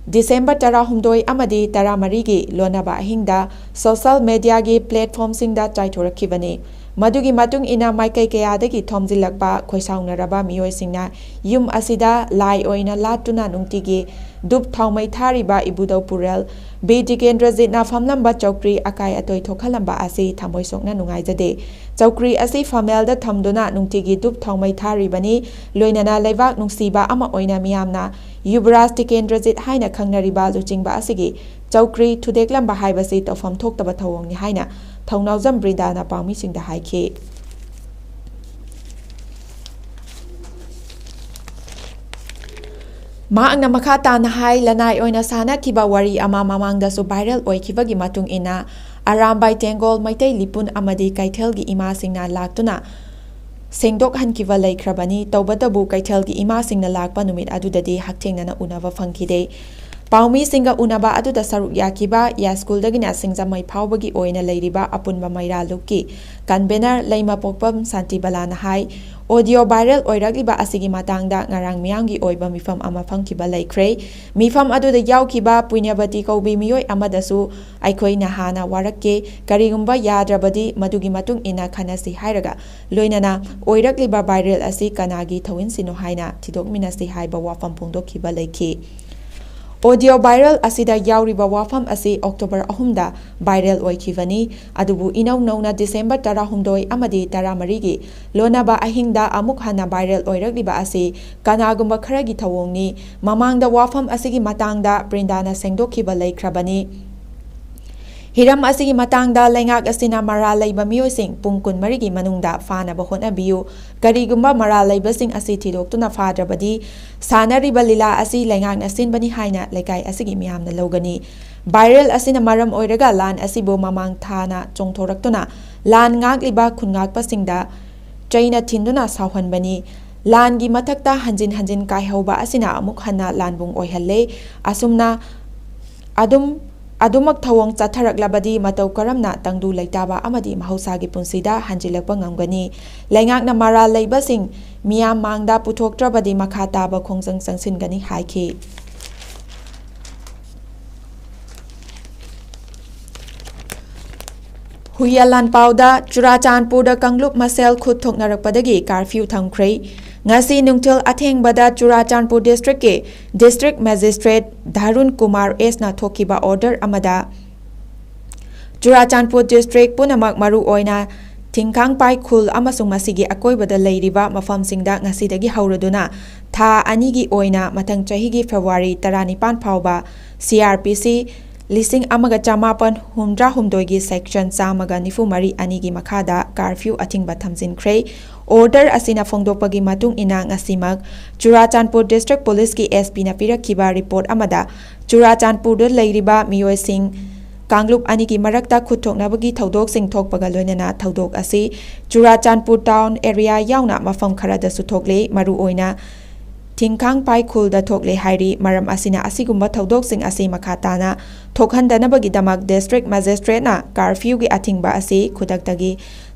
ꯗꯤꯁꯦꯝꯕꯔ ꯇꯔꯥꯍꯨꯝꯗꯣꯏ ꯑꯃꯗꯤ ꯇꯔꯥꯃꯔꯤꯒꯤ ꯂꯣꯟꯅꯕ ꯑꯍꯤꯡꯗ ꯁꯣꯁꯤꯌꯦꯜ ꯃꯤꯗꯤꯌꯥꯒꯤ ꯄ꯭ꯂꯦꯠꯐꯣꯔꯝꯁꯤꯡꯗ ꯆꯥꯏꯊꯣꯔꯛꯈꯤꯕꯅꯤ꯫ ꯃꯗꯨꯒꯤ ꯃꯇꯨꯡ ꯏꯟꯅ ꯃꯥꯏꯀꯩ ꯀꯌꯥꯗꯒꯤ ꯊꯣꯝꯖꯤꯜꯂꯛꯄ ꯈꯣꯏꯁꯥꯎꯅꯔꯕ ꯃꯤꯑꯣꯏꯁꯤꯡꯅ ꯌꯨꯝ ꯑꯁꯤꯗ ꯂꯥꯏ ꯑꯣꯏꯅ ꯂꯥꯠꯇꯨꯅ ꯅꯨꯡꯇꯤꯒꯤ ꯙꯨꯞ ꯊꯥꯎꯃꯩ ꯊꯥꯔꯤꯕ ꯏꯕꯨꯙꯧ ꯄꯨꯔꯦꯜ ꯕꯤ ꯇꯤꯀꯦꯟꯗ꯭ꯔꯖꯤꯠꯅ ꯐꯝꯂꯝꯕ ꯆꯧꯀ꯭ꯔꯤ ꯑꯀꯥꯏ ꯑꯇꯣꯏ ꯊꯣꯛꯍꯜꯂꯝꯕ ꯑꯁꯤ ꯊꯃꯣꯏ ꯁꯣꯛꯅ ꯅꯨꯡꯉꯥꯏꯖꯗꯦ꯫ ꯆꯧꯀ꯭ꯔꯤ ꯑꯁꯤ ꯐꯝꯃꯦꯜꯗ ꯊꯝꯗꯨꯅ ꯅꯨꯡꯇꯤꯒꯤ ꯙꯨꯞ ꯊꯥꯎꯃꯩ ꯊꯥꯔꯤꯕꯅꯤ꯫ ꯂꯣꯏꯅꯅ ꯂꯩꯕꯥꯛ ꯅꯨꯡꯁꯤꯕ ꯑꯃ ꯑꯣꯏꯅ ꯃꯤꯌꯥꯝꯅ ꯌꯨꯕꯔꯥꯖ ꯇꯤꯀꯦꯟꯗ꯭ꯔꯖꯤꯠ ꯍꯥꯏꯅ ꯈꯪꯅꯔꯤꯕ ꯂꯨꯆꯤꯡꯕ ꯑꯁꯤꯒꯤ ꯆꯧꯀ꯭ꯔꯤ ꯊꯨꯗꯦꯛꯂꯝꯕ ꯍꯥꯏꯕꯁꯤ ꯇꯧꯐꯝ ꯊꯣꯛꯇꯕ ꯊꯧꯑꯣꯡꯅꯤ ꯍꯥꯏꯅ ꯊꯧꯅꯥꯎꯖꯝ ꯕ꯭ꯔꯤꯟꯗꯥꯅ ꯄꯥꯎꯃꯤꯁꯤꯡꯗ ꯍꯥꯏꯈꯤ꯫ ꯃꯍꯥꯛꯅ ꯃꯈꯥ ꯇꯥꯅ ꯍꯥꯏ, ꯂꯅꯥꯏ ꯑꯣꯏꯅ ꯁꯥꯟꯅꯈꯤꯕ ꯋꯥꯔꯤ ꯑꯃ ꯃꯃꯥꯡꯗꯁꯨ ꯚꯥꯏꯔꯦꯜ ꯑꯣꯏꯈꯤꯕꯒꯤ ꯃꯇꯨꯡ ꯏꯟꯅ ꯑꯔꯥꯝꯕꯥꯏ ꯇꯦꯡꯒꯣꯜ ꯃꯩꯇꯩ ꯂꯤꯄꯨꯟ ꯑꯃꯗꯤ ꯀꯩꯊꯦꯜꯒꯤ ꯏꯃꯥꯁꯤꯡꯅ ꯂꯥꯛꯇꯨꯅ ꯁꯦꯡꯗꯣꯛꯍꯟꯈꯤꯕ ꯂꯩꯈ꯭ꯔꯕꯅꯤ꯫ ꯇꯧꯕꯇꯕꯨ ꯀꯩꯊꯦꯜꯒꯤ ꯏꯃꯥꯁꯤꯡꯅ ꯂꯥꯛꯄ ꯅꯨꯃꯤꯠ ꯑꯗꯨꯗꯗꯤ ꯍꯛꯊꯦꯡꯅꯅ ꯎꯅꯕ ꯐꯪꯈꯤꯗꯦ꯫ ꯄꯥꯎꯃꯤꯁꯤꯡꯒ ꯎꯅꯕ ꯑꯗꯨꯗ ꯁꯔꯨꯛ ꯌꯥꯈꯤꯕ ꯌꯥꯏꯁ꯭ꯀꯨꯜꯗꯒꯤꯅ ꯁꯤꯡꯖꯃꯩ ꯐꯥꯎꯕꯒꯤ ꯑꯣꯏꯅ ꯂꯩꯔꯤꯕ ꯑꯄꯨꯟꯕ ꯃꯩꯔꯥ ꯂꯨꯞꯀꯤ convener ꯂꯩꯃꯄꯣꯛꯄꯝ ꯁꯥꯟꯇꯤꯕꯂꯥꯅ ꯍꯥꯏ, audio viral ꯑꯣꯏꯔꯛꯂꯤꯕ ꯑꯁꯤꯒꯤ ꯃꯇꯥꯡꯗ ꯉꯔꯥꯡ ꯃꯤꯌꯥꯝꯒꯤ ꯑꯣꯏꯕ ꯃꯤꯐꯝ ꯑꯃ ꯐꯝꯈꯤꯕ ꯂꯩꯈ꯭ꯔꯦ꯫ ꯃꯤꯐꯝ ꯑꯗꯨꯗ ꯌꯥꯎꯈꯤꯕ ꯄꯨꯅ꯭ꯌꯕꯇꯤ ꯀꯧꯕꯤ ꯃꯤꯑꯣꯏ ꯑꯃꯗꯁꯨ ꯑꯩꯈꯣꯏꯅ ꯍꯥꯟꯅ ꯋꯥꯔꯛꯀꯦ, ꯀꯔꯤꯒꯨꯝꯕ ꯌꯥꯗ꯭ꯔꯕꯗꯤ ꯃꯗꯨꯒꯤ ꯃꯇꯨꯡ ꯏꯟꯅ ꯈꯟꯅꯁꯤ ꯍꯥꯏꯔꯒ, ꯂꯣꯏꯅꯅ ꯑꯣꯏꯔꯛꯂꯤꯕ viral ꯑꯁꯤ ꯀꯅꯥꯒꯤ ꯊꯧꯑꯣꯏꯟꯁꯤꯅꯣ ꯍꯥꯏꯅ ꯊꯤꯗꯣꯛꯃꯤꯟꯅꯁꯤ ꯍꯥꯏꯕ ꯋꯥꯐꯝ ꯐꯣꯡꯗꯣꯛꯈꯤꯕ ꯂꯩꯈꯤ꯫ Audio viral ꯑꯁꯤꯗ ꯌꯥꯎꯔꯤꯕ ꯋꯥꯐꯝ ꯑꯁꯤ October ꯑꯍꯨꯝꯗ viral ꯑꯣꯏꯈꯤꯕꯅꯤ, ꯑꯗꯨꯕꯨ ꯏꯅꯧ ꯅꯧꯅ December ꯇꯔꯥꯍꯨꯝꯗꯣꯏ ꯑꯃꯗꯤ ꯇꯔꯥꯃꯔꯤꯒꯤ ꯂꯣꯟꯅꯕ ꯑꯍꯤꯡꯗ ꯑꯃꯨꯛ ꯍꯟꯅ viral ꯑꯣꯏꯔꯛꯂꯤꯕ ꯑꯁꯤ ꯀꯅꯥꯒꯨꯝꯕ ꯈꯔꯒꯤ ꯊꯧꯑꯣꯡꯅꯤ꯫ ꯃꯃꯥꯡꯗ ꯋꯥꯐꯝ ꯑꯁꯤꯒꯤ ꯃꯇꯥꯡꯗ ꯄ꯭ꯔꯤꯟꯗꯥꯅ ꯁꯦꯡꯗꯣꯛꯈꯤꯕ ꯂꯩꯈ꯭ꯔꯕꯅꯤ꯫ ꯍꯤꯔꯝ ꯑꯁꯤꯒꯤ ꯃꯇꯥꯡꯗ ꯂꯩꯉꯥꯛ ꯑꯁꯤꯅ ꯃꯔꯥꯜ ꯂꯩꯕ ꯃꯤꯑꯣꯏꯁꯤꯡ ꯄꯨꯡ ꯀꯨꯟꯃꯔꯤꯒꯤ ꯃꯅꯨꯡꯗ ꯐꯥꯅꯕ ꯍꯣꯠꯅꯕꯤꯌꯨ꯫ ꯀꯔꯤꯒꯨꯝꯕ ꯃꯔꯥꯜ ꯂꯩꯕꯁꯤꯡ ꯑꯁꯤ ꯊꯤꯗꯣꯛꯇꯨꯅ ꯐꯥꯗ꯭ꯔꯕꯗꯤ ꯁꯥꯟꯅꯔꯤꯕ ꯂꯤꯂꯥ ꯑꯁꯤ ꯂꯩꯉꯥꯛꯅ ꯁꯤꯟꯕꯅꯤ ꯍꯥꯏꯅ ꯂꯩꯀꯥꯏ ꯑꯁꯤꯒꯤ ꯃꯤꯌꯥꯝꯅ ꯂꯧꯒꯅꯤ꯫ Viral ꯑꯁꯤꯅ ꯃꯔꯝ ꯑꯣꯏꯔꯒ ꯂꯥꯟ ꯑꯁꯤꯕꯨ ꯃꯃꯥꯡ ꯊꯥꯅ ꯆꯣꯡꯊꯣꯔꯛꯇꯨꯅ ꯂꯥꯟ ꯉꯥꯛꯂꯤꯕ ꯈꯨꯟꯉꯥꯛꯄꯁꯤꯡꯗ ꯆꯩꯅ ꯊꯤꯟꯗꯨꯅ ꯁꯥꯎꯍꯟꯕꯅꯤ꯫ ꯂꯥꯟꯒꯤ ꯃꯊꯛꯇ ꯍꯟꯖꯤꯟ ꯍꯟꯖꯤꯟ ꯀꯥꯏꯍꯧꯕ ꯑꯁꯤꯅ ꯑꯃꯨꯛ ꯍꯟꯅ ꯂꯥꯟꯕꯨꯡ ꯑꯣꯏꯍꯜꯂꯦ꯫ ꯑꯁꯨꯝꯅ ꯑꯗꯨꯝ, ꯑꯗꯨꯃꯛ ꯊꯧꯑꯣꯡ ꯆꯠꯊꯔꯛꯂꯕꯗꯤ ꯃꯇꯧ ꯀꯔꯝꯅ ꯇꯪꯗꯨ ꯂꯩꯇꯥꯕ ꯑꯃꯗꯤ ꯃꯍꯧꯁꯥꯒꯤ ꯄꯨꯟꯁꯤꯗ ꯍꯟꯖꯤꯜꯂꯛꯄ ꯉꯝꯒꯅꯤ? ꯂꯩꯉꯥꯛꯅ ꯃꯔꯥꯜ ꯂꯩꯕꯁꯤꯡ ꯃꯤꯌꯥꯝ ꯃꯥꯡꯗ ꯄꯨꯊꯣꯛꯇ꯭ꯔꯕꯗꯤ ꯃꯈꯥ ꯇꯥꯕ ꯈꯣꯡꯖꯪ ꯆꯪꯁꯤꯟꯒꯅꯤ ꯍꯥꯏꯈꯤ꯫ ꯍꯨꯏꯌꯥ ꯂꯥꯟꯄꯥꯎꯗ ꯆꯨꯔꯥꯆꯥꯟꯄꯨꯔꯗ ꯀꯥꯡꯂꯨꯞ ꯃꯁꯦꯜ ꯈꯨꯠ ꯊꯣꯛꯅꯔꯛꯄꯗꯒꯤ curfew ꯊꯝꯈ꯭ꯔꯦ꯫ ꯉꯁꯤ ꯅꯨꯡꯊꯤꯜ ꯑꯊꯦꯡꯕꯗ ꯆꯨꯔꯥꯆꯥꯟꯄꯨꯔ district ꯀꯤ district magistrate ꯙꯥꯔꯨꯟ ꯀꯨꯃꯥꯔ ꯑꯦꯁꯅ ꯊꯣꯛꯈꯤꯕ order ꯑꯃꯗ ꯆꯨꯔꯥꯆꯥꯟꯄꯨꯔ district ꯄꯨꯝꯅꯃꯛ, ꯃꯔꯨꯑꯣꯏꯅ ꯊꯤꯡꯈꯥꯡꯄꯥꯏ ꯈꯨꯜ ꯑꯃꯁꯨꯡ ꯃꯁꯤꯒꯤ ꯑꯀꯣꯏꯕꯗ ꯂꯩꯔꯤꯕ ꯃꯐꯝꯁꯤꯡꯗ ꯉꯁꯤꯗꯒꯤ ꯍꯧꯔꯗꯨꯅ ꯊꯥ ꯑꯅꯤꯒꯤ ꯑꯣꯏꯅ ꯃꯊꯪ ꯆꯍꯤꯒꯤ February ꯇꯔꯥꯅꯤꯄꯥꯟ ꯐꯥꯎꯕ C R P C ꯂꯤꯁꯤꯡ ꯑꯃꯒ ꯆꯃꯥꯄꯟ ꯍꯨꯝꯗ꯭ꯔꯥ ꯍꯨꯝꯗꯣꯏꯒꯤ section ꯆꯥꯝꯃꯒ ꯅꯤꯐꯨ ꯃꯔꯤ ꯑꯅꯤꯒꯤ ꯃꯈꯥꯗ curfew ꯑꯊꯤꯡꯕ ꯊꯝꯖꯤꯟꯈ꯭ꯔꯦ꯫ Order ꯑꯁꯤꯅ ꯐꯣꯡꯗꯣꯛꯄꯒꯤ ꯃꯇꯨꯡ ꯏꯟꯅ ꯉꯁꯤꯃꯛ ꯆꯨꯔꯥꯆꯥꯟꯄꯨꯔ district police ꯀꯤ S P ꯅ ꯄꯤꯔꯛꯈꯤꯕ report ꯑꯃꯗ ꯆꯨꯔꯥꯆꯥꯟꯄꯨꯔꯗ ꯂꯩꯔꯤꯕ ꯃꯤꯑꯣꯏꯁꯤꯡ ꯀꯥꯡꯂꯨꯞ ꯑꯅꯤꯒꯤ ꯃꯔꯛꯇ ꯈꯨꯠ ꯊꯣꯛꯅꯕꯒꯤ ꯊꯧꯗꯣꯛꯁꯤꯡ ꯊꯣꯛꯄꯒ ꯂꯣꯏꯅꯅ ꯊꯧꯗꯣꯛ ꯑꯁꯤ ꯆꯨꯔꯥꯆꯥꯟꯄꯨꯔ town area ꯌꯥꯎꯅ ꯃꯐꯝ ꯈꯔꯗꯁꯨ ꯊꯣꯛꯂꯦ꯫ ꯃꯔꯨꯑꯣꯏꯅ ꯊꯤꯡꯈꯥꯡ ꯄꯥꯏꯈꯨꯜꯗ ꯊꯣꯛꯂꯦ ꯍꯥꯏꯔꯤ꯫ ꯃꯔꯝ ꯑꯁꯤꯅ ꯑꯁꯤꯒꯨꯝꯕ ꯊꯧꯗꯣꯛꯁꯤꯡ ꯑꯁꯤ ꯃꯈꯥ ꯇꯥꯅ ꯊꯣꯛꯍꯟꯗꯅꯕꯒꯤꯗꯃꯛ district magistrateꯅ curfewꯒꯤ ꯑꯊꯤꯡꯕ ꯑꯁꯤ ꯈꯨꯗꯛꯇꯒꯤ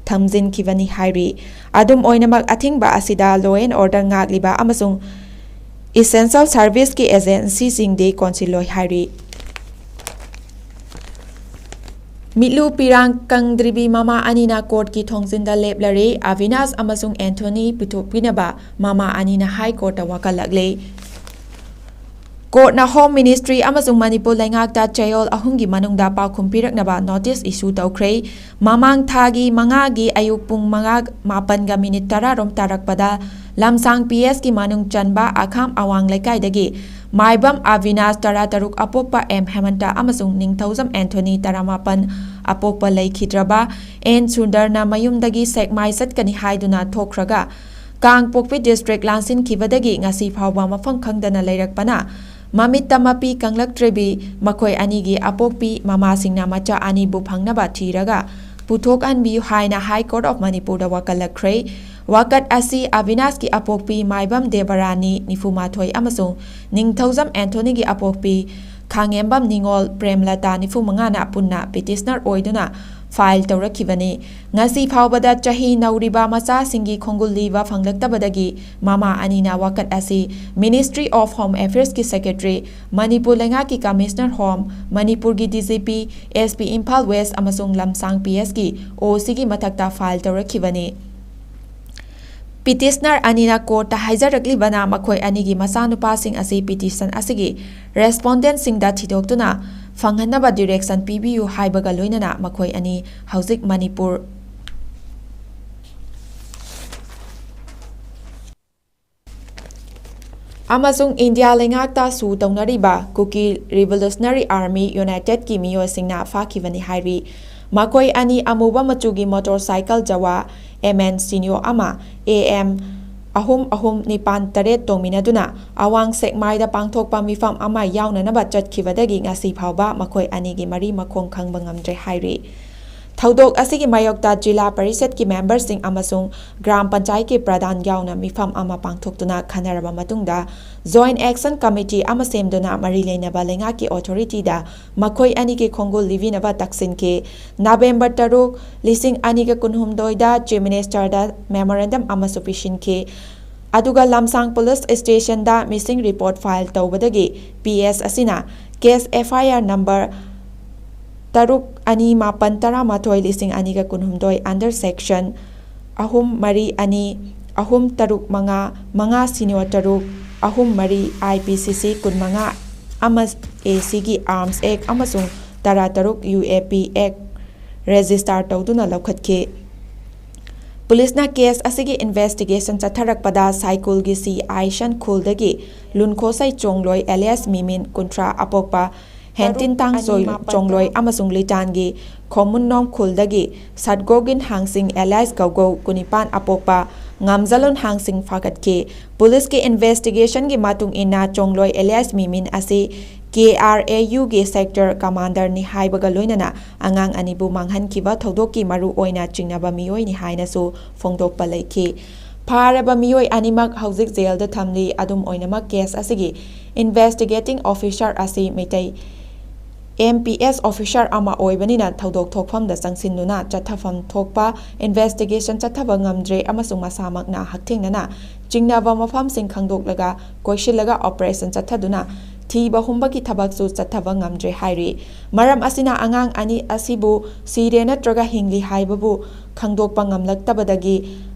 ꯊꯝꯖꯤꯟꯈꯤꯕꯅꯤ ꯍꯥꯏꯔꯤ꯫ ꯑꯗꯨꯝ ꯑꯣꯏꯅꯃꯛ, ꯑꯊꯤꯡꯕ ꯑꯁꯤꯗ law and order ꯉꯥꯛꯂꯤꯕ ꯑꯃꯁꯨꯡ essential serviceꯀꯤ agencyꯁꯤꯡꯗꯤ ꯀꯣꯟꯁꯤꯜꯂꯣꯏ ꯍꯥꯏꯔꯤ꯫ ꯃꯤꯠꯂꯨ ꯄꯤꯔꯥꯡ ꯀꯪꯗ꯭ꯔꯤꯕꯤ ꯃꯃꯥ ꯑꯅꯤꯅ courtꯀꯤ ꯊꯣꯡꯖꯤꯟꯗ ꯂꯦꯞꯂꯔꯦ꯫ ꯑꯕꯤꯅꯥꯁ ꯑꯃꯁꯨꯡ ꯑꯦꯟꯊꯣꯅꯤ ꯄꯨꯊꯣꯛꯄꯤꯅꯕ ꯃꯃꯥ ꯑꯅꯤꯅ High Courtꯇ ꯋꯥꯀꯠꯂꯛꯂꯦ꯫ Courtꯅ Home Ministry ꯑꯃꯁꯨꯡ ꯃꯅꯤꯄꯨꯔ ꯂꯩꯉꯥꯛꯇ ꯆꯌꯣꯜ ꯑꯍꯨꯝꯒꯤ ꯃꯅꯨꯡꯗ ꯄꯥꯎꯈꯨꯝ ꯄꯤꯔꯛꯅꯕ notice issue ꯇꯧꯈ꯭ꯔꯦ꯫ ꯃꯃꯥꯡ ꯊꯥꯒꯤ ꯃꯉꯥꯒꯤ ꯑꯌꯨꯛ ꯄꯨꯡ ꯃꯉꯥ, ꯃꯥꯄꯟꯒ minute ꯇꯔꯥꯔꯣꯝ ꯇꯥꯔꯛꯄꯗ ꯂꯝꯁꯥꯡ PSꯀꯤ ꯃꯅꯨꯡ ꯆꯟꯕ ꯑꯈꯥꯝ ꯑꯋꯥꯡ ꯂꯩꯀꯥꯏꯗꯒꯤ ꯃꯥꯏꯕꯝ ꯑꯕꯤꯅꯥꯁ ꯇꯔꯥꯇꯔꯨꯛ, ꯑꯄꯣꯛꯄ ꯑꯦꯝ ꯍꯦꯃꯟꯇ ꯑꯃꯁꯨꯡ ꯅꯤꯡꯊꯧꯖꯝ ꯑꯦꯟꯊꯣꯅꯤ ꯇꯔꯥꯃꯥꯄꯟ, ꯑꯄꯣꯛꯄ ꯂꯩꯈꯤꯗ꯭ꯔꯕ ꯑꯦꯟ ꯁꯨꯟꯗꯔꯅ ꯃꯌꯨꯝꯗꯒꯤ ꯁꯦꯛꯃꯥꯏ ꯆꯠꯀꯅꯤ ꯍꯥꯏꯗꯨꯅ ꯊꯣꯛꯈ꯭ꯔꯒ ꯀꯥꯡꯄꯣꯛꯄꯤ district ꯂꯥꯟꯁꯤꯟꯈꯤꯕꯗꯒꯤ ꯉꯁꯤ ꯐꯥꯎꯕ ꯃꯐꯝ ꯈꯪꯗꯅ ꯂꯩꯔꯛꯄꯅ ꯃꯃꯤꯠꯇ ꯃꯄꯤ ꯀꯪꯂꯛꯇ꯭ꯔꯤꯕꯤ ꯃꯈꯣꯏ ꯑꯅꯤꯒꯤ ꯑꯄꯣꯛꯄꯤ ꯃꯃꯥꯁꯤꯡꯅ ꯃꯆꯥ ꯑꯅꯤꯕꯨ ꯐꯪꯅꯕ ꯊꯤꯔꯒ ꯄꯨꯊꯣꯛꯍꯟꯕꯤꯌꯨ ꯍꯥꯏꯅ High Court of ꯃꯅꯤꯄꯨꯔꯗ ꯋꯥꯀꯠꯂꯛꯈ꯭ꯔꯦ꯫ ꯋꯥꯀꯠ ꯑꯁꯤ ꯑꯕꯤꯅꯥꯁꯀꯤ ꯑꯄꯣꯛꯄꯤ ꯃꯥꯏꯕꯝ ꯗꯦꯕꯔꯥꯅꯤ, ꯅꯤꯐꯨ ꯃꯥꯊꯣꯏ, ꯑꯃꯁꯨꯡ ꯅꯤꯡꯊꯧꯖꯝ ꯑꯦꯟꯊꯣꯅꯤꯒꯤ ꯑꯄꯣꯛꯄꯤ ꯈꯥꯉꯦꯝꯕꯝ ꯅꯤꯉꯣꯜ ꯄ꯭ꯔꯦꯝꯂꯇꯥ, ꯅꯤꯐꯨ ꯃꯉꯥꯅ ꯄꯨꯟꯅ petitioner ꯑꯣꯏꯗꯨꯅ file ꯇꯧꯔꯛꯈꯤꯕꯅꯤ꯫ ꯉꯁꯤ ꯐꯥꯎꯕꯗ ꯆꯍꯤ ꯅꯧꯔꯤꯕ ꯃꯆꯥꯁꯤꯡꯒꯤ ꯈꯣꯡꯒꯨꯜ ꯂꯤꯕ ꯐꯪꯂꯛꯇꯕꯗꯒꯤ ꯃꯃꯥ ꯑꯅꯤꯅ ꯋꯥꯀꯠ ꯑꯁꯤ Ministry of Home Affairsꯀꯤ Secretary, Manipur ꯂꯩꯉꯥꯛꯀꯤ Commissioner Home, ꯃꯅꯤꯄꯨꯔꯒꯤ DGP, SP ꯏꯝꯐꯥꯜ West ꯑꯃꯁꯨꯡ ꯂꯝꯁꯥꯡ PSꯀꯤ OCꯒꯤ ꯃꯊꯛꯇ file ꯇꯧꯔꯛꯈꯤꯕꯅꯤ꯫ Petitioner ꯑꯅꯤꯅ courtꯇ ꯍꯥꯏꯖꯔꯛꯂꯤꯕꯅ ꯃꯈꯣꯏ ꯑꯅꯤꯒꯤ ꯃꯆꯥꯅꯨꯄꯥꯁꯤꯡ ꯑꯁꯤ petition ꯑꯁꯤꯒꯤ respondentꯁꯤꯡꯗ ꯊꯤꯗꯣꯛꯇꯨꯅ ꯐꯪꯍꯟꯅꯕ direction ꯄꯤꯕꯤꯌꯨ ꯍꯥꯏꯕꯒ ꯂꯣꯏꯅꯅ ꯃꯈꯣꯏ ꯑꯅꯤ ꯍꯧꯖꯤꯛ ꯃꯅꯤꯄꯨꯔ ꯑꯃꯁꯨꯡ ꯏꯟꯗꯤꯌꯥ ꯂꯩꯉꯥꯛꯇ ꯁꯨ ꯇꯧꯅꯔꯤꯕ Kuki Revolutionary Army Unitedꯀꯤ ꯃꯤꯑꯣꯏꯁꯤꯡꯅ ꯐꯥꯈꯤꯕꯅꯤ ꯍꯥꯏꯔꯤ꯫ ꯃꯈꯣꯏ ꯑꯅꯤ ꯑꯃꯨꯕ ꯃꯆꯨꯒꯤ motorcycle Jawa MN ꯁꯤꯅꯤꯌꯣ ꯑꯃ AM ꯑꯍꯨꯝ ꯑꯍꯨꯝ ꯅꯤꯄꯥꯟ ꯇꯔꯦꯠ ꯇꯣꯡꯃꯤꯟꯅꯗꯨꯅ ꯑꯋꯥꯡ ꯁꯦꯛꯃꯥꯏꯗ ꯄꯥꯡꯊꯣꯛꯄ ꯃꯤꯐꯝ ꯑꯃ ꯌꯥꯎꯅꯅꯕ ꯆꯠꯈꯤꯕꯗꯒꯤ ꯉꯁꯤ ꯐꯥꯎꯕ ꯃꯈꯣꯏ ꯑꯅꯤꯒꯤ ꯃꯔꯤ ꯃꯈꯣꯡ ꯈꯪꯕ ꯉꯝꯗ꯭ꯔꯦ ꯍꯥꯏꯔꯤ꯫ ꯊꯧꯗꯣꯛ ꯑꯁꯤꯒꯤ ꯃꯥꯌꯣꯛꯇ ꯖꯤꯂꯥ ꯄꯔꯤꯁꯠꯀꯤ ꯃꯦꯝꯕꯔꯁꯤꯡ ꯑꯃꯁꯨꯡ ꯒ꯭ꯔꯥꯝ ꯄꯟꯆꯥꯌꯠꯀꯤ ꯄ꯭ꯔꯙꯥꯟ ꯌꯥꯎꯅ ꯃꯤꯐꯝ ꯑꯃ ꯄꯥꯡꯊꯣꯛꯇꯨꯅ ꯈꯟꯅꯔꯕ ꯃꯇꯨꯡꯗ Joint Action Committee ꯑꯃ ꯁꯦꯝꯗꯨꯅ ꯃꯔꯤ ꯂꯩꯅꯕ ꯂꯩꯉꯥꯛꯀꯤ ꯑꯣꯊꯣꯔꯤꯇꯤꯗ ꯃꯈꯣꯏ ꯑꯅꯤꯒꯤ ꯈꯣꯡꯒꯨꯜ ꯂꯤꯕꯤꯅꯕ ꯇꯛꯁꯤꯟꯈꯤ꯫ ꯅꯕꯦꯝꯕꯔ ꯇꯔꯨꯛ, ꯂꯤꯁꯤꯡ ꯑꯅꯤꯒ ꯀꯨꯟꯍꯨꯝꯗꯣꯏꯗ Chief Ministerꯗ memorandum ꯑꯃꯁꯨ ꯄꯤꯁꯤꯟꯈꯤ꯫ ꯑꯗꯨꯒ ꯂꯝꯁꯥꯡ police stationꯗ missing report file ꯇꯧꯕꯗꯒꯤ P S ꯑꯁꯤꯅ case F I R number ꯇꯔꯨꯛ ꯑꯅꯤ ꯃꯥꯄꯟ ꯇꯔꯥꯃꯥꯊꯣꯏ ꯂꯤꯁꯤꯡ ꯑꯅꯤꯒ ꯀꯨꯟꯍꯨꯝꯗꯣꯏ under section ꯑꯍꯨꯝ ꯃꯔꯤ ꯑꯅꯤ, ꯑꯍꯨꯝ ꯇꯔꯨꯛ ꯃꯉꯥ, ꯃꯉꯥ ꯁꯤꯅꯣ ꯇꯔꯨꯛ, ꯑꯍꯨꯝ ꯃꯔꯤ I P C C ꯀꯨꯟꯃꯉꯥ ꯑꯃ A Cꯒꯤ Arms Act ꯑꯃꯁꯨꯡ ꯇꯔꯥ ꯇꯔꯨꯛ U A P Act register ꯇꯧꯗꯨꯅ ꯂꯧꯈꯠꯈꯤ꯫ ꯄꯨꯂꯤꯁꯅ case ꯑꯁꯤꯒꯤ investigation ꯆꯠꯊꯔꯛꯄꯗ ꯁꯥꯏꯀꯨꯜꯒꯤ C I ꯁꯟꯈꯨꯜꯗꯒꯤ ꯂꯨꯟꯈꯣꯁꯩ ꯆꯣꯡꯂꯣꯏ alias ꯃꯤꯃꯤꯟ ꯀꯨꯟꯊ꯭ꯔꯥ ꯑꯄꯣꯛꯄ, ꯍꯦꯟꯇꯤꯟ ꯇꯥꯡ ꯆꯣꯏ-, ꯆꯣꯡꯂꯣꯏ ꯑꯃꯁꯨꯡ ꯂꯤꯇꯥꯟꯒꯤ ꯈꯣꯃꯨꯟꯅꯣꯝ ꯈꯨꯜꯗꯒꯤ ꯁꯠꯒꯣꯒꯤꯟ ꯍꯥꯡꯁꯤꯡ alias ꯒꯧꯒꯧ ꯀꯨꯟꯅꯤꯄꯥꯟ ꯑꯄꯣꯛꯄ ꯉꯝꯖꯂꯨꯟ ꯍꯥꯡꯁꯤꯡ ꯐꯥꯒꯠꯈꯤ꯫ ꯄꯨꯂꯤꯁꯀꯤ investigationꯒꯤ ꯃꯇꯨꯡ ꯏꯟꯅ ꯆꯣꯡꯂꯣꯏ alias ꯃꯤꯃꯤꯟ ꯑꯁꯤ K R A Uꯒꯤ sector commanderꯅꯤ ꯍꯥꯏꯕꯒ ꯂꯣꯏꯅꯅ ꯑꯉꯥꯡ ꯑꯅꯤꯕꯨ ꯃꯥꯡꯍꯟꯈꯤꯕ ꯊꯧꯗꯣꯛꯀꯤ ꯃꯔꯨ ꯑꯣꯏꯅ ꯆꯤꯡꯅꯕ ꯃꯤꯑꯣꯏꯅꯤ ꯍꯥꯏꯅꯁꯨ ꯐꯣꯡꯗꯣꯛꯄ ꯂꯩꯈꯤ꯫ ꯐꯥꯔꯕ ꯃꯤꯑꯣꯏ ꯑꯅꯤꯃꯛ ꯍꯧꯖꯤꯛ jailꯗ ꯊꯝꯂꯤ꯫ ꯑꯗꯨꯝ ꯑꯣꯏꯅꯃꯛ case ꯑꯁꯤꯒꯤ investigating officer ꯑꯁꯤ Meitei M P S officer ꯑꯃ ꯑꯣꯏꯕꯅꯤꯅ ꯊꯧꯗꯣꯛ ꯊꯣꯛꯐꯝꯗ ꯆꯪꯁꯤꯟꯗꯨꯅ ꯆꯠꯊꯐꯝ ꯊꯣꯛꯄ investigation ꯆꯠꯊꯕ ꯉꯝꯗ꯭ꯔꯦ ꯑꯃꯁꯨꯡ ꯃꯁꯥꯃꯛꯅ ꯍꯛꯊꯦꯡꯅꯅ ꯆꯤꯡꯅꯕ ꯃꯐꯝꯁꯤꯡ ꯈꯪꯗꯣꯛꯂꯒ ꯀꯣꯏꯁꯤꯜꯂꯒ operation ꯆꯠꯊꯗꯨꯅ ꯊꯤꯕ ꯍꯨꯝꯕꯒꯤ ꯊꯕꯛꯁꯨ ꯆꯠꯊꯕ ꯉꯝꯗ꯭ꯔꯦ ꯍꯥꯏꯔꯤ꯫ ꯃꯔꯝ ꯑꯁꯤꯅ ꯑꯉꯥꯡ ꯑꯅꯤ ꯑꯁꯤꯕꯨ ꯁꯤꯔꯦ ꯅꯠꯇ꯭ꯔꯒ ꯍꯤꯡꯂꯤ ꯍꯥꯏꯕꯕꯨ ꯈꯪꯗꯣꯛꯄ ꯉꯝꯂꯛꯇꯕꯗꯒꯤ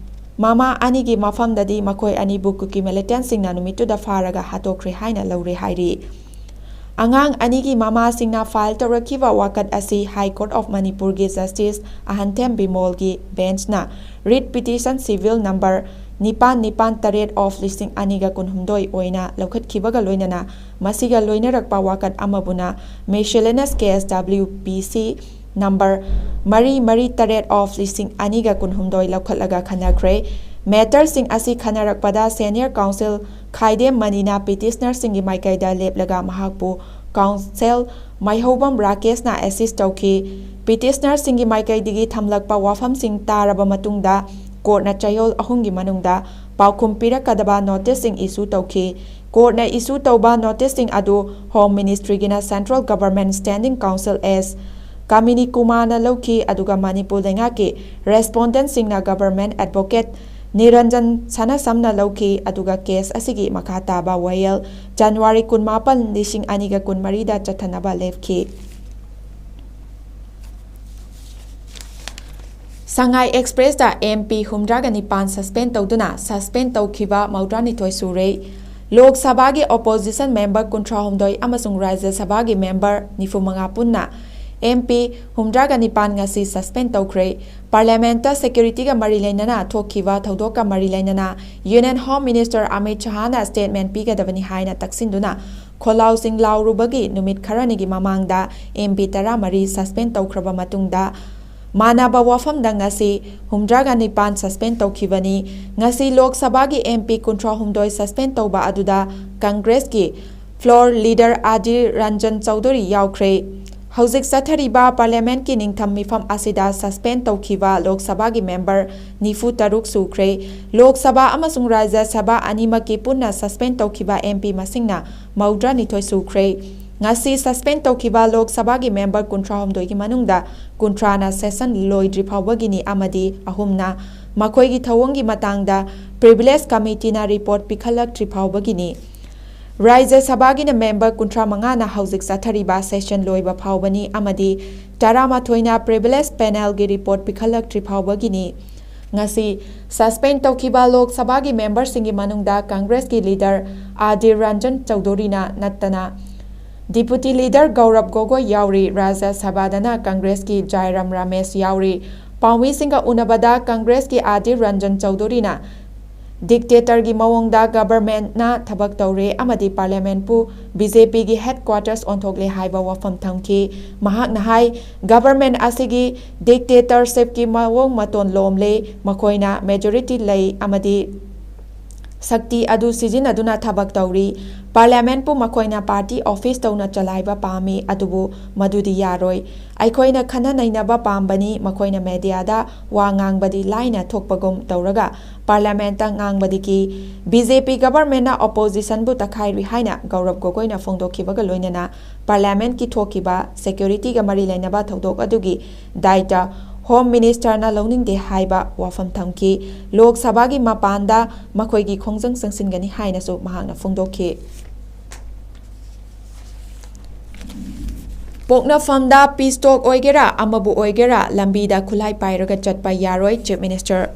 ꯃꯃꯥ ꯑꯅꯤꯒꯤ ꯃꯐꯝꯗꯗꯤ ꯃꯈꯣꯏ ꯑꯅꯤꯕꯨ ꯀꯨꯀꯤ militantꯁꯤꯡꯅ ꯅꯨꯃꯤꯠꯇꯨꯗ ꯐꯥꯔꯒ ꯍꯥꯠꯇꯣꯛꯈ꯭ꯔꯦ ꯍꯥꯏꯅ ꯂꯧꯔꯦ ꯍꯥꯏꯔꯤ꯫ ꯑꯉꯥꯡ ꯑꯅꯤꯒꯤ ꯃꯃꯥꯁꯤꯡꯅ file ꯇꯧꯔꯛꯈꯤꯕ ꯋꯥꯀꯠ ꯑꯁꯤ High Court of Manipurꯒꯤ Justice ꯑꯍꯟꯊꯦꯝ ꯕꯤꯃꯣꯜꯒꯤ benchꯅ writ petition civil number ꯅꯤꯄꯥꯟ ꯅꯤꯄꯥꯟ ꯇꯔꯦꯠ of ꯂꯤꯁꯤꯡ ꯑꯅꯤꯒ ꯀꯨꯟꯍꯨꯝꯗꯣꯏ ꯑꯣꯏꯅ ꯂꯧꯈꯠꯈꯤꯕꯒ ꯂꯣꯏꯅꯅ ꯃꯁꯤꯒ ꯂꯣꯏꯅꯔꯛꯄ ꯋꯥꯀꯠ ꯑꯃꯕꯨꯅ miscellaneous case W P C number ꯃꯔꯤ ꯃꯔꯤ ꯇꯔꯦꯠ of ꯂꯤꯁꯤꯡ ꯑꯅꯤꯒ ꯀꯨꯟꯍꯨꯝꯗꯣꯏ ꯂꯧꯈꯠꯂꯒ ꯈꯟꯅꯈ꯭ꯔꯦ꯫ Matterꯁꯤꯡ ꯑꯁꯤ ꯈꯟꯅꯔꯛꯄꯗ senior counsel ꯈꯥꯏꯗꯦꯝ ꯃꯅꯤꯅ petitionerꯁꯤꯡꯒꯤ ꯃꯥꯏꯀꯩꯗ ꯂꯦꯞꯂꯒ ꯃꯍꯥꯛꯄꯨ counsel ꯃꯥꯏꯍꯧꯕꯝ ꯔꯥꯀꯦꯁꯅ assist ꯇꯧꯈꯤ꯫ ꯄꯤꯇꯤꯁꯅꯔꯁꯤꯡꯒꯤ ꯃꯥꯏꯀꯩꯗꯒꯤ ꯊꯝꯂꯛꯄ ꯋꯥꯐꯝꯁꯤꯡ ꯇꯥꯔꯕ ꯃꯇꯨꯡꯗ ꯀꯣꯔꯠꯅ ꯆꯌꯣꯜ ꯑꯍꯨꯝꯒꯤ ꯃꯅꯨꯡꯗ ꯄꯥꯎꯈꯨꯝ ꯄꯤꯔꯛꯀꯗꯕ ꯅꯣꯇꯤꯁꯁꯤꯡ ꯏꯁꯨ ꯇꯧꯈꯤ꯫ ꯀꯣꯔꯠꯅ ꯏꯁꯨ ꯇꯧꯕ ꯅꯣꯇꯤꯁꯁꯤꯡ ꯑꯗꯨ ꯍꯣꯝ ꯃꯤꯅꯤꯁꯇ꯭ꯔꯤꯒꯤꯅ central government standing council S Kamini ꯀꯨꯃꯥꯔꯅ ꯂꯧꯈꯤ, ꯑꯗꯨꯒ ꯃꯅꯤꯄꯨꯔ ꯂꯩꯉꯥꯛꯀꯤ ꯔꯦꯁꯄꯣꯟꯗꯦꯟꯠꯁꯤꯡꯅ ꯒꯚꯔꯟꯃꯦꯟꯠ ꯑꯦꯗꯚꯣꯀꯦꯠ ꯅꯤꯔꯟꯖꯟ ꯁꯅꯥꯁꯝꯅ ꯂꯧꯈꯤ, ꯑꯗꯨꯒ ꯀꯦꯁ ꯑꯁꯤꯒꯤ ꯃꯈꯥ ꯇꯥꯕ ꯋꯥꯌꯦꯜ ꯖꯅꯋꯥꯔꯤ ꯀꯨꯟꯃꯥꯄꯟ, ꯂꯤꯁꯤꯡ ꯑꯅꯤꯒ ꯀꯨꯟꯃꯔꯤꯗ ꯆꯠꯊꯅꯕ ꯂꯦꯞꯈꯤ꯫ ꯁꯉꯥꯏ ꯑꯦꯛꯁꯄ꯭ꯔꯦꯁꯇ ꯑꯦꯝ ꯄꯤ ꯍꯨꯝꯗ꯭ꯔꯥꯒ ꯅꯤꯄꯥꯟ ꯁꯁꯄꯦꯟ ꯇꯧꯗꯨꯅ ꯁꯁꯄꯦꯟ ꯇꯧꯈꯤꯕ ꯃꯧꯗ꯭ꯔꯥꯅꯤꯊꯣꯏ ꯁꯨꯔꯦ꯫ ꯂꯣꯛ ꯁꯚꯥꯒꯤ ꯑꯣꯄꯣꯖꯤꯁꯟ ꯃꯦꯝꯕꯔ ꯀꯨꯟꯊ꯭ꯔꯥꯍꯨꯝꯗꯣꯏ ꯑꯃꯁꯨꯡ ꯔꯥꯖ꯭ꯌ ꯁꯚꯥꯒꯤ ꯃꯦꯝꯕꯔ ꯅꯤꯐꯨꯃꯉꯥ ꯄꯨꯟꯅ ꯑꯦꯝ ꯄꯤ ꯍꯨꯝꯗ꯭ꯔꯥꯒ ꯅꯤꯄꯥꯟ ꯉꯁꯤ ꯁꯁꯄꯦꯟ ꯇꯧꯈ꯭ꯔꯦ꯫ ꯄꯥꯔꯂꯤꯌꯥꯃꯦꯟꯠꯇ ꯁꯦꯀ꯭ꯌꯨꯔꯤꯇꯤꯒ ꯃꯔꯤ ꯂꯩꯅꯅ ꯊꯣꯛꯈꯤꯕ ꯊꯧꯗꯣꯛꯀ ꯃꯔꯤ ꯂꯩꯅꯅ ꯌꯨꯅꯤꯌꯟ ꯍꯣꯝ ꯃꯤꯅꯤꯁꯇꯔ ꯑꯃꯤꯠ ꯁꯍꯥꯅ ꯁ꯭ꯇꯦꯠꯃꯦꯟꯠ ꯄꯤꯒꯗꯕꯅꯤ ꯍꯥꯏꯅ ꯇꯛꯁꯤꯟꯗꯨꯅ ꯈꯣꯜꯂꯥꯎꯁꯤꯡ ꯂꯥꯎꯔꯨꯕꯒꯤ ꯅꯨꯃꯤꯠ ꯈꯔꯅꯤꯒꯤ ꯃꯃꯥꯡꯗ ꯑꯦꯝ ꯄꯤ ꯇꯔꯥꯃꯔꯤ ꯁꯁꯄꯦꯟ ꯇꯧꯈ꯭ꯔꯕ ꯃꯇꯨꯡꯗ ꯃꯥꯟꯅꯕ ꯋꯥꯐꯝꯗ ꯉꯁꯤ ꯍꯨꯝꯗ꯭ꯔꯥꯒ ꯅꯤꯄꯥꯟ ꯁꯁꯄꯦꯟ ꯇꯧꯈꯤꯕꯅꯤ꯫ ꯉꯁꯤ ꯂꯣꯛ ꯁꯚꯥꯒꯤ ꯑꯦꯝ ꯄꯤ ꯀꯨꯟꯊ꯭ꯔꯥꯍꯨꯝꯗꯣꯏ ꯁꯁꯄꯦꯟ ꯇꯧꯕ ꯑꯗꯨꯗ ꯀꯪꯒ꯭ꯔꯦꯁꯀꯤ ꯐ꯭ꯂꯣꯔ ꯂꯤꯗꯔ ꯑꯙꯤꯔ ꯔꯟꯖꯟ ꯆꯧꯙꯨꯔꯤ ꯌꯥꯎꯈ꯭ꯔꯦ꯫ ꯍꯧꯖꯤꯛ ꯆꯠꯊꯔꯤꯕ ꯄꯥꯔꯂꯤꯌꯥꯃꯦꯟꯠꯀꯤ ꯅꯤꯡꯊꯝ ꯃꯤꯐꯝ ꯑꯁꯤꯗ ꯁꯁꯄꯦꯟ ꯇꯧꯈꯤꯕ ꯂꯣꯛ ꯁꯚꯥꯒꯤ ꯃꯦꯝꯕꯔ ꯅꯤꯐꯨ ꯇꯔꯨꯛ ꯁꯨꯈ꯭ꯔꯦ꯫ ꯂꯣꯛ ꯁꯚꯥ ꯑꯃꯁꯨꯡ ꯔꯥꯖ꯭ꯌ ꯁꯚꯥ ꯑꯅꯤꯃꯛꯀꯤ ꯄꯨꯟꯅ ꯁꯁꯄꯦꯟ ꯇꯧꯈꯤꯕ ꯑꯦꯝ ꯄꯤ ꯃꯁꯤꯡꯅ ꯃꯧꯗ꯭ꯔꯥꯅꯤꯊꯣꯏ ꯁꯨꯈ꯭ꯔꯦ꯫ ꯉꯁꯤ ꯁꯁꯄꯦꯟ ꯇꯧꯈꯤꯕ ꯂꯣꯛ ꯁꯚꯥꯒꯤ ꯃꯦꯝꯕꯔ ꯀꯨꯟꯊ꯭ꯔꯥꯍꯨꯝꯗꯣꯏꯒꯤ ꯃꯅꯨꯡꯗ ꯀꯨꯟꯊ꯭ꯔꯥꯅ ꯁꯦꯁꯟ ꯂꯣꯏꯗ꯭ꯔꯤ ꯐꯥꯎꯕꯒꯤꯅꯤ ꯑꯃꯗꯤ ꯑꯍꯨꯝꯅ ꯃꯈꯣꯏꯒꯤ ꯊꯧꯑꯣꯡꯒꯤ ꯃꯇꯥꯡꯗ ꯄ꯭ꯔꯤꯚꯤꯂꯦꯖ ꯀꯃꯤꯇꯤꯅ ꯔꯤꯄꯣꯔꯠ ꯄꯤꯈꯠꯂꯛꯇ꯭ꯔꯤ ꯐꯥꯎꯕꯒꯤꯅꯤ꯫ ꯔꯥꯖ꯭ꯌ ꯁꯚꯥꯒꯤꯅ ꯃꯦꯝꯕꯔ ꯀꯨꯟꯊ꯭ꯔꯥ ꯃꯉꯥꯅ ꯍꯧꯖꯤꯛ ꯆꯠꯊꯔꯤꯕ ꯁꯦꯁꯟ ꯂꯣꯏꯕ ꯐꯥꯎꯕꯅꯤ ꯑꯃꯗꯤ ꯇꯔꯥꯃꯥꯊꯣꯏꯅ ꯄ꯭ꯔꯤꯚꯤꯂꯦꯖ ꯄꯦꯅꯦꯜꯒꯤ ꯔꯤꯄꯣꯔꯠ ꯄꯤꯈꯠꯂꯛꯇ꯭ꯔꯤ ꯐꯥꯎꯕꯒꯤꯅꯤ꯫ ꯉꯁꯤ ꯁꯁꯄꯦꯟ ꯇꯧꯈꯤꯕ ꯂꯣꯛ ꯁꯚꯥꯒꯤ ꯃꯦꯝꯕꯔꯁꯤꯡꯒꯤ ꯃꯅꯨꯡꯗ ꯀꯪꯒ꯭ꯔꯦꯁꯀꯤ ꯂꯤꯗꯔ ꯑꯥꯗꯤꯔ ꯔꯟꯖꯟ ꯆꯧꯙꯨꯔꯤꯅ ꯅꯠꯇꯅ ꯗꯤꯄꯨꯇꯤ ꯂꯤꯗꯔ ꯒꯧꯔꯕ ꯒꯣꯒꯣꯏ ꯌꯥꯎꯔꯤ꯫ ꯔꯥꯖ꯭ꯌ ꯁꯚꯥꯗꯅ ꯀꯪꯒ꯭ꯔꯦꯁꯀꯤ ꯖꯥꯏꯔꯥꯝ ꯔꯥꯃꯦꯁ ꯌꯥꯎꯔꯤ꯫ ꯄꯥꯎꯃꯤꯁꯤꯡꯒ ꯎꯅꯕꯗ ꯀꯪꯒ꯭ꯔꯦꯁꯀꯤ ꯑꯥꯗꯤꯔ ꯔꯟꯖꯟ ꯆꯧꯙꯨꯔꯤꯅ ꯗꯤꯛꯇꯦꯇꯔꯒꯤ ꯃꯑꯣꯡꯗ ꯒꯚꯔꯟꯃꯦꯟꯠꯅ ꯊꯕꯛ ꯇꯧꯔꯦ ꯑꯃꯗꯤ ꯄꯥꯔꯂꯤꯌꯥꯃꯦꯟꯠꯄꯨ ꯕꯤ ꯖꯦ ꯄꯤꯒꯤ ꯍꯦꯗꯀ꯭ꯋꯥꯇꯔꯁ ꯑꯣꯟꯊꯣꯛꯂꯦ ꯍꯥꯏꯕ ꯋꯥꯐꯝ ꯊꯝꯈꯤ꯫ ꯃꯍꯥꯛꯅ ꯍꯥꯏ, ꯒꯚꯔꯟꯃꯦꯟꯠ ꯑꯁꯤꯒꯤ ꯗꯤꯛꯇꯦꯇꯔꯁꯤꯞꯀꯤ ꯃꯑꯣꯡ ꯃꯇꯣꯟ ꯂꯣꯝꯂꯦ, ꯃꯈꯣꯏꯅ ꯃꯦꯖꯣꯔꯤꯇꯤ ꯂꯩ ꯑꯃꯗꯤ ꯁꯛꯇꯤ ꯑꯗꯨ ꯁꯤꯖꯤꯟꯅꯗꯨꯅ ꯊꯕꯛ ꯇꯧꯔꯤ꯫ ꯄꯥꯔꯂꯤꯌꯥꯃꯦꯟꯠꯄꯨ ꯃꯈꯣꯏꯅ ꯄꯥꯔꯇꯤ ꯑꯣꯐꯤꯁ ꯇꯧꯅ ꯆꯂꯥꯏꯕ ꯄꯥꯝꯃꯤ, ꯑꯗꯨꯕꯨ ꯃꯗꯨꯗꯤ ꯌꯥꯔꯣꯏ꯫ ꯑꯩꯈꯣꯏꯅ ꯈꯟꯅ ꯅꯩꯅꯕ ꯄꯥꯝꯕꯅꯤ, ꯃꯈꯣꯏꯅ ꯃꯦꯗꯤꯌꯥꯗ ꯋꯥ ꯉꯥꯡꯕꯗꯤ ꯂꯥꯏꯅ ꯊꯣꯛꯄꯒꯨꯝ ꯇꯧꯔꯒ ꯄꯥꯔꯂꯤꯌꯥꯃꯦꯟꯠꯇ ꯉꯥꯡꯕꯗꯤ ꯀꯤ꯫ ꯕꯤ ꯖꯦ ꯄꯤ ꯒꯕꯔꯃꯦꯟꯠꯅ ꯑꯣꯄꯣꯖꯤꯁꯟꯕꯨ ꯇꯛꯈꯥꯏꯔꯤ ꯍꯥꯏꯅ ꯒꯧꯔꯕ ꯒꯣꯒꯣꯏꯅ ꯐꯣꯡꯗꯣꯛꯈꯤꯕꯒ ꯂꯣꯏꯅꯅ ꯄꯥꯔꯂꯤꯌꯥꯃꯦꯟꯠꯀꯤ ꯊꯣꯛꯈꯤꯕ ꯁꯦꯀ꯭ꯌꯨꯔꯤꯇꯤꯒ ꯃꯔꯤ ꯂꯩꯅꯕ ꯊꯧꯗꯣꯛ ꯑꯗꯨꯒꯤ ꯗꯥꯏꯇ ꯍꯣꯝ ꯃꯤꯅꯤꯁꯇꯔꯅ ꯂꯧꯅꯤꯡꯗꯦ ꯍꯥꯏꯕ ꯋꯥꯐꯝ ꯊꯝꯈꯤ꯫ ꯂꯣꯛ ꯁꯚꯥꯒꯤ ꯃꯄꯥꯟꯗ ꯃꯈꯣꯏꯒꯤ ꯈꯣꯡꯖꯪ ꯆꯪꯁꯤꯟꯒꯅꯤ ꯍꯥꯏꯅꯁꯨ ꯃꯍꯥꯛꯅ ꯐꯣꯡꯗꯣꯛꯈꯤ꯫ ꯄꯣꯛꯅꯐꯝꯗ ꯄꯤꯁ ꯇꯣꯛ ꯑꯣꯏꯒꯦꯔꯥ, ꯑꯃꯕꯨ ꯑꯣꯏꯒꯦꯔꯥ, ꯂꯝꯕꯤꯗ ꯈꯨꯠꯂꯥꯏ ꯄꯥꯏꯔꯒ ꯆꯠꯄ ꯌꯥꯔꯣꯏ, ꯆꯤꯐ ꯃꯤꯅꯤꯁꯇꯔ꯫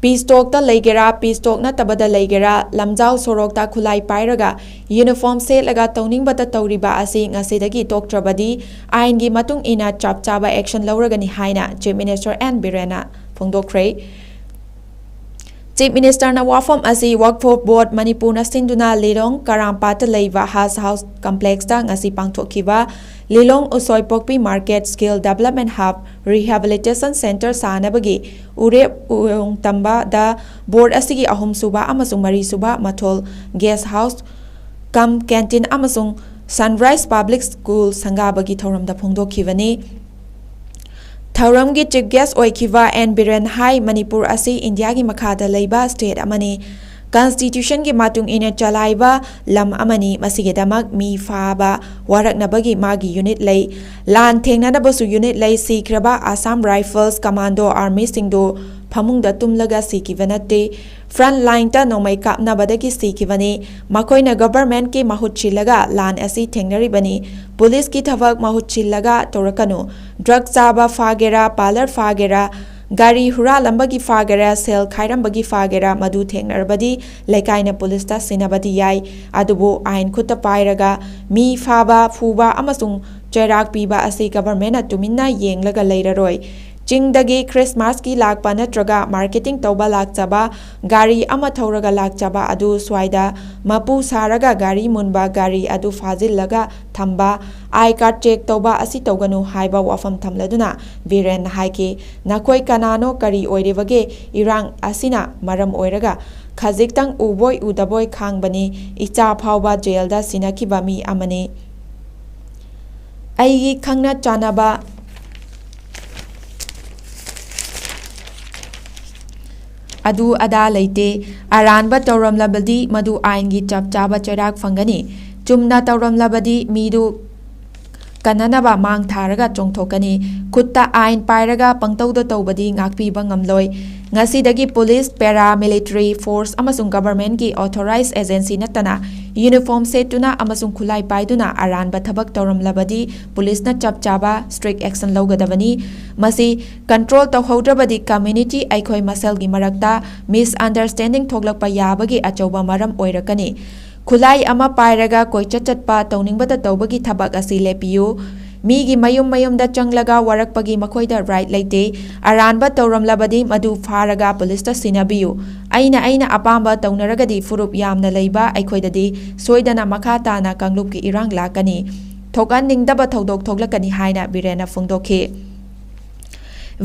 ꯄꯤꯁ ꯇꯣꯛꯇ ꯂꯩꯒꯦꯔꯥ, ꯄꯤꯁ ꯇꯣꯛ ꯅꯠꯇꯕꯗ ꯂꯩꯒꯦꯔꯥ, ꯂꯝꯖꯥꯎ ꯁꯣꯔꯣꯛꯇ ꯈꯨꯠꯂꯥꯏ ꯄꯥꯏꯔꯒ ꯌꯨꯅꯤꯐꯣꯔꯝ ꯁꯦꯠꯂꯒ ꯇꯧꯅꯤꯡꯕꯇ ꯇꯧꯔꯤꯕ ꯑꯁꯤ ꯉꯁꯤꯗꯒꯤ ꯇꯣꯛꯇ꯭ꯔꯕꯗꯤ ꯑꯥꯏꯟꯒꯤ ꯃꯇꯨꯡ ꯏꯟꯅ ꯆꯞ ꯆꯥꯕ ꯑꯦꯛꯁꯟ ꯂꯧꯔꯒꯅꯤ ꯍꯥꯏꯅ ꯆꯤꯐ ꯃꯤꯅꯤꯁꯇꯔ ꯑꯦꯟ ꯕꯤꯔꯦꯟꯅ ꯐꯣꯡꯗꯣꯛꯈ꯭ꯔꯦ꯫ ꯆꯤꯐ ꯃꯤꯅꯤꯁꯇꯔꯅ ꯋꯥꯐꯝ ꯑꯁꯤ ꯋꯛꯐ ꯕꯣꯔꯗ ꯃꯅꯤꯄꯨꯔꯅ ꯁꯤꯟꯗꯨꯅ ꯂꯤꯂꯣꯡ ꯀꯔꯥꯝꯄꯥꯠꯇ ꯂꯩꯕ ꯍꯖ ꯍꯥꯎꯁ ꯀꯝꯄ꯭ꯂꯦꯛꯁꯇ ꯉꯁꯤ ꯄꯥꯡꯊꯣꯛꯈꯤꯕ ꯂꯤꯂꯣꯡ ꯎꯁꯣꯏꯄꯣꯛꯄꯤ market skill development hub rehabilitation centre ꯁꯥꯅꯕꯒꯤ ꯎꯔꯦꯞ ꯎꯌꯣꯡ ꯇꯝꯕꯗ ꯕꯣꯔꯗ ꯑꯁꯤꯒꯤ ꯑꯍꯨꯝꯁꯨꯕ ꯑꯃꯁꯨꯡ ꯃꯔꯤꯁꯨꯕ ꯃꯊꯣꯜ ꯒꯦꯁ ꯍꯥꯎꯁ ꯀꯝ ꯀꯦꯟꯇꯤꯟ ꯑꯃꯁꯨꯡ ꯁꯟꯔꯥꯏꯖ ꯄꯕ꯭ꯂꯤꯛ ꯁ꯭ꯀꯨꯜ ꯁꯪꯒꯥꯕꯒꯤ ꯊꯧꯔꯝꯗ ꯐꯣꯡꯗꯣꯛꯈꯤꯕꯅꯤ꯫ ꯊꯧꯔꯝꯒꯤ ꯆꯤꯐ ꯒꯦꯁ ꯑꯣꯏꯈꯤꯕ ꯑꯦꯟ ꯕꯤꯔꯦꯟ ꯍꯥꯏ, ꯃꯅꯤꯄꯨꯔ ꯑꯁꯤ ꯏꯟꯗꯤꯌꯥꯒꯤ ꯃꯈꯥꯗ ꯂꯩꯕ ꯁ꯭ꯇꯦꯠ ꯑꯃꯅꯤ꯫ ꯀꯟꯁꯇꯤꯇ꯭ꯌꯨꯁꯟꯒꯤ ꯃꯇꯨꯡ ꯏꯟꯅ ꯆꯂꯥꯏꯕ ꯂꯝ ꯑꯃꯅꯤ꯫ ꯃꯁꯤꯒꯤꯗꯃꯛ ꯃꯤ ꯐꯥꯕ ꯋꯥꯔꯛꯅꯕꯒꯤ ꯃꯥꯒꯤ ꯌꯨꯅꯤꯠ ꯂꯩ꯫ ꯂꯥꯟ ꯊꯦꯡꯅꯅꯕꯁꯨ ꯌꯨꯅꯤꯠ ꯂꯩ꯫ ꯁꯤꯈ꯭ꯔꯕ ꯑꯁꯥꯝ ꯔꯥꯏꯐꯜꯁ ꯀꯃꯥꯟꯗꯣ ꯑꯥꯔꯃꯤꯁꯤꯡꯗꯨ ꯐꯃꯨꯡꯗ ꯇꯨꯝꯂꯒ ꯁꯤꯈꯤꯕ ꯅꯠꯇꯦ꯫ ꯐ꯭ꯔꯟꯠ ꯂꯥꯏꯟꯗ ꯅꯣꯡꯃꯩ ꯀꯥꯞꯅꯕꯗꯒꯤ ꯁꯤꯈꯤꯕꯅꯤ꯫ ꯃꯈꯣꯏꯅ ꯒꯚꯔꯟꯃꯦꯟꯠꯀꯤ ꯃꯍꯨꯠ ꯁꯤꯜꯂꯒ ꯂꯥꯟ ꯑꯁꯤ ꯊꯦꯡꯅꯔꯤꯕꯅꯤ꯫ ꯄꯨꯂꯤꯁꯀꯤ ꯊꯕꯛ ꯃꯍꯨꯠ ꯁꯤꯜꯂꯒ ꯇꯧꯔꯛꯀꯅꯨ꯫ ꯗ꯭ꯔꯒ ꯆꯥꯕ ꯐꯥꯒꯦꯔꯥ, ꯄꯥꯔꯂꯔ ꯐꯥꯒꯦꯔꯥ, ꯒꯥꯔꯤ ꯍꯨꯔꯥꯜꯂꯝꯕꯒꯤ ꯐꯥꯒꯦꯔꯥ, ꯁꯦꯜ ꯈꯥꯏꯔꯝꯕꯒꯤ ꯐꯥꯒꯦꯔꯥ, ꯃꯗꯨ ꯊꯦꯡꯅꯔꯕꯗꯤ ꯂꯩꯀꯥꯏꯅ ꯄꯨꯂꯤꯁꯇ ꯁꯤꯟꯅꯕꯗꯤ ꯌꯥꯏ꯫ ꯑꯗꯨꯕꯨ ꯑꯥꯏꯟ ꯈꯨꯠꯇ ꯄꯥꯏꯔꯒ ꯃꯤ ꯐꯥꯕ, ꯐꯨꯕ ꯑꯃꯁꯨꯡ ꯆꯩꯔꯥꯛ ꯄꯤꯕ ꯑꯁꯤ ꯒꯚꯔꯟꯃꯦꯟꯠꯅ ꯇꯨꯃꯤꯟꯅ ꯌꯦꯡꯂꯒ ꯂꯩꯔꯔꯣꯏ꯫ ꯆꯤꯡꯗꯒꯤ ꯈ꯭ꯔꯤꯁꯃꯥꯁꯀꯤ ꯂꯥꯛꯄ ꯅꯠꯇ꯭ꯔꯒ ꯃꯥꯔꯀꯦꯇꯤꯡ ꯇꯧꯕ ꯂꯥꯛꯆꯕ, ꯒꯥꯔꯤ ꯑꯃ ꯊꯧꯔꯒ ꯂꯥꯛꯆꯕ ꯑꯗꯨ ꯁ꯭ꯋꯥꯏꯗ ꯃꯄꯨ ꯁꯥꯔꯒ ꯒꯥꯔꯤ ꯃꯨꯟꯕ, ꯒꯥꯔꯤ ꯑꯗꯨ ꯐꯥꯖꯤꯜꯂꯒ ꯊꯝꯕ, ꯑꯥꯏ ꯀꯥꯔꯗ ꯆꯦꯛ ꯇꯧꯕ ꯑꯁꯤ ꯇꯧꯒꯅꯨ ꯍꯥꯏꯕ ꯋꯥꯐꯝ ꯊꯝꯂꯗꯨꯅ ꯕꯤꯔꯦꯟꯅ ꯍꯥꯏꯈꯤ, ꯅꯈꯣꯏ ꯀꯅꯥꯅꯣ, ꯀꯔꯤ ꯑꯣꯏꯔꯤꯕꯒꯦ? ꯏꯔꯥꯡ ꯑꯁꯤꯅ ꯃꯔꯝ ꯑꯣꯏꯔꯒ ꯈꯖꯤꯛꯇꯪ ꯎꯕꯣꯏ ꯎꯗꯕꯣꯏ ꯈꯥꯡꯕꯅꯤ꯫ ꯏꯆꯥ ꯐꯥꯎꯕ ꯖꯦꯜꯗ ꯁꯤꯟꯅꯈꯤꯕ ꯃꯤ ꯑꯃꯅꯤ꯫ ꯑꯩꯒꯤ ꯈꯪꯅ ꯆꯥꯟꯅꯕ ꯑꯗꯨ ꯑꯗꯥ ꯂꯩꯇꯦ꯫ ꯑꯔꯥꯟꯕ ꯇꯧꯔꯝꯂꯕꯗꯤ ꯃꯗꯨ ꯑꯥꯏꯟꯒꯤ ꯆꯞ ꯆꯥꯕ ꯆꯩꯔꯥꯛ ꯐꯪꯒꯅꯤ꯫ ꯆꯨꯝꯅ ꯇꯧꯔꯝꯂꯕꯗꯤ ꯃꯤꯗꯨ ꯀꯟꯅꯅꯕ ꯃꯥꯡ ꯊꯥꯔꯒ ꯆꯣꯡꯊꯣꯛꯀꯅꯤ꯫ ꯈꯨꯠꯇ ꯑꯥꯏꯟ ꯄꯥꯏꯔꯒ ꯄꯪꯇꯧꯗ ꯇꯧꯕꯗꯤ ꯉꯥꯛꯄꯤꯕ ꯉꯝꯂꯣꯏ꯫ ꯉꯁꯤꯗꯒꯤ ꯄꯨꯂꯤꯁ, paramilitary force ꯑꯃꯁꯨꯡ governmentꯀꯤ authorized agency ꯅꯠꯇꯅ uniform ꯁꯦꯠꯇꯨꯅ ꯑꯃꯁꯨꯡ ꯈꯨꯠꯂꯥꯏ ꯄꯥꯏꯗꯨꯅ ꯑꯔꯥꯟꯕ ꯊꯕꯛ ꯇꯧꯔꯝꯂꯕꯗꯤ ꯄꯨꯂꯤꯁꯅ ꯆꯞ ꯆꯥꯕ strict action ꯂꯧꯒꯗꯕꯅꯤ꯫ ꯃꯁꯤ control ꯇꯧꯍꯧꯗ꯭ꯔꯕꯗꯤ community ꯑꯩꯈꯣꯏ ꯃꯁꯦꯜꯒꯤ ꯃꯔꯛꯇ misunderstanding ꯊꯣꯛꯂꯛꯄ ꯌꯥꯕꯒꯤ ꯑꯆꯧꯕ ꯃꯔꯝ ꯑꯣꯏꯔꯛꯀꯅꯤ꯫ ꯈꯨꯠꯂꯥꯏ ꯑꯃ ꯄꯥꯏꯔꯒ ꯀꯣꯏꯆꯠ ꯆꯠꯄ, ꯇꯧꯅꯤꯡꯕꯇ ꯇꯧꯕꯒꯤ ꯊꯕꯛ ꯑꯁꯤ ꯂꯦꯞꯄꯤꯌꯨ꯫ ꯃꯤꯒꯤ ꯃꯌꯨꯝ ꯃꯌꯨꯝꯗ ꯆꯪꯂꯒ ꯋꯥꯔꯛꯄꯒꯤ ꯃꯈꯣꯏꯗ right ꯂꯩꯇꯦ꯫ ꯑꯔꯥꯟꯕ ꯇꯧꯔꯝꯂꯕꯗꯤ ꯃꯗꯨ ꯐꯥꯔꯒ ꯄꯨꯂꯤꯁꯇ ꯁꯤꯟꯅꯕꯤꯌꯨ꯫ ꯑꯩꯅ ꯑꯩꯅ ꯑꯄꯥꯝꯕ ꯇꯧꯅꯔꯒꯗꯤ ꯐꯨꯔꯨꯞ ꯌꯥꯝꯅ ꯂꯩꯕ ꯑꯩꯈꯣꯏꯗꯗꯤ ꯁꯣꯏꯗꯅ ꯃꯈꯥ ꯇꯥꯅ ꯀꯥꯡꯂꯨꯞꯀꯤ ꯏꯔꯥꯡ ꯂꯥꯛꯀꯅꯤ꯫ ꯊꯣꯛꯍꯟꯅꯤꯡꯗꯕ ꯊꯧꯗꯣꯛ ꯊꯣꯛꯂꯛꯀꯅꯤ ꯍꯥꯏꯅ ꯕꯤꯔꯦꯟꯅ ꯐꯣꯡꯗꯣꯛꯈꯤ꯫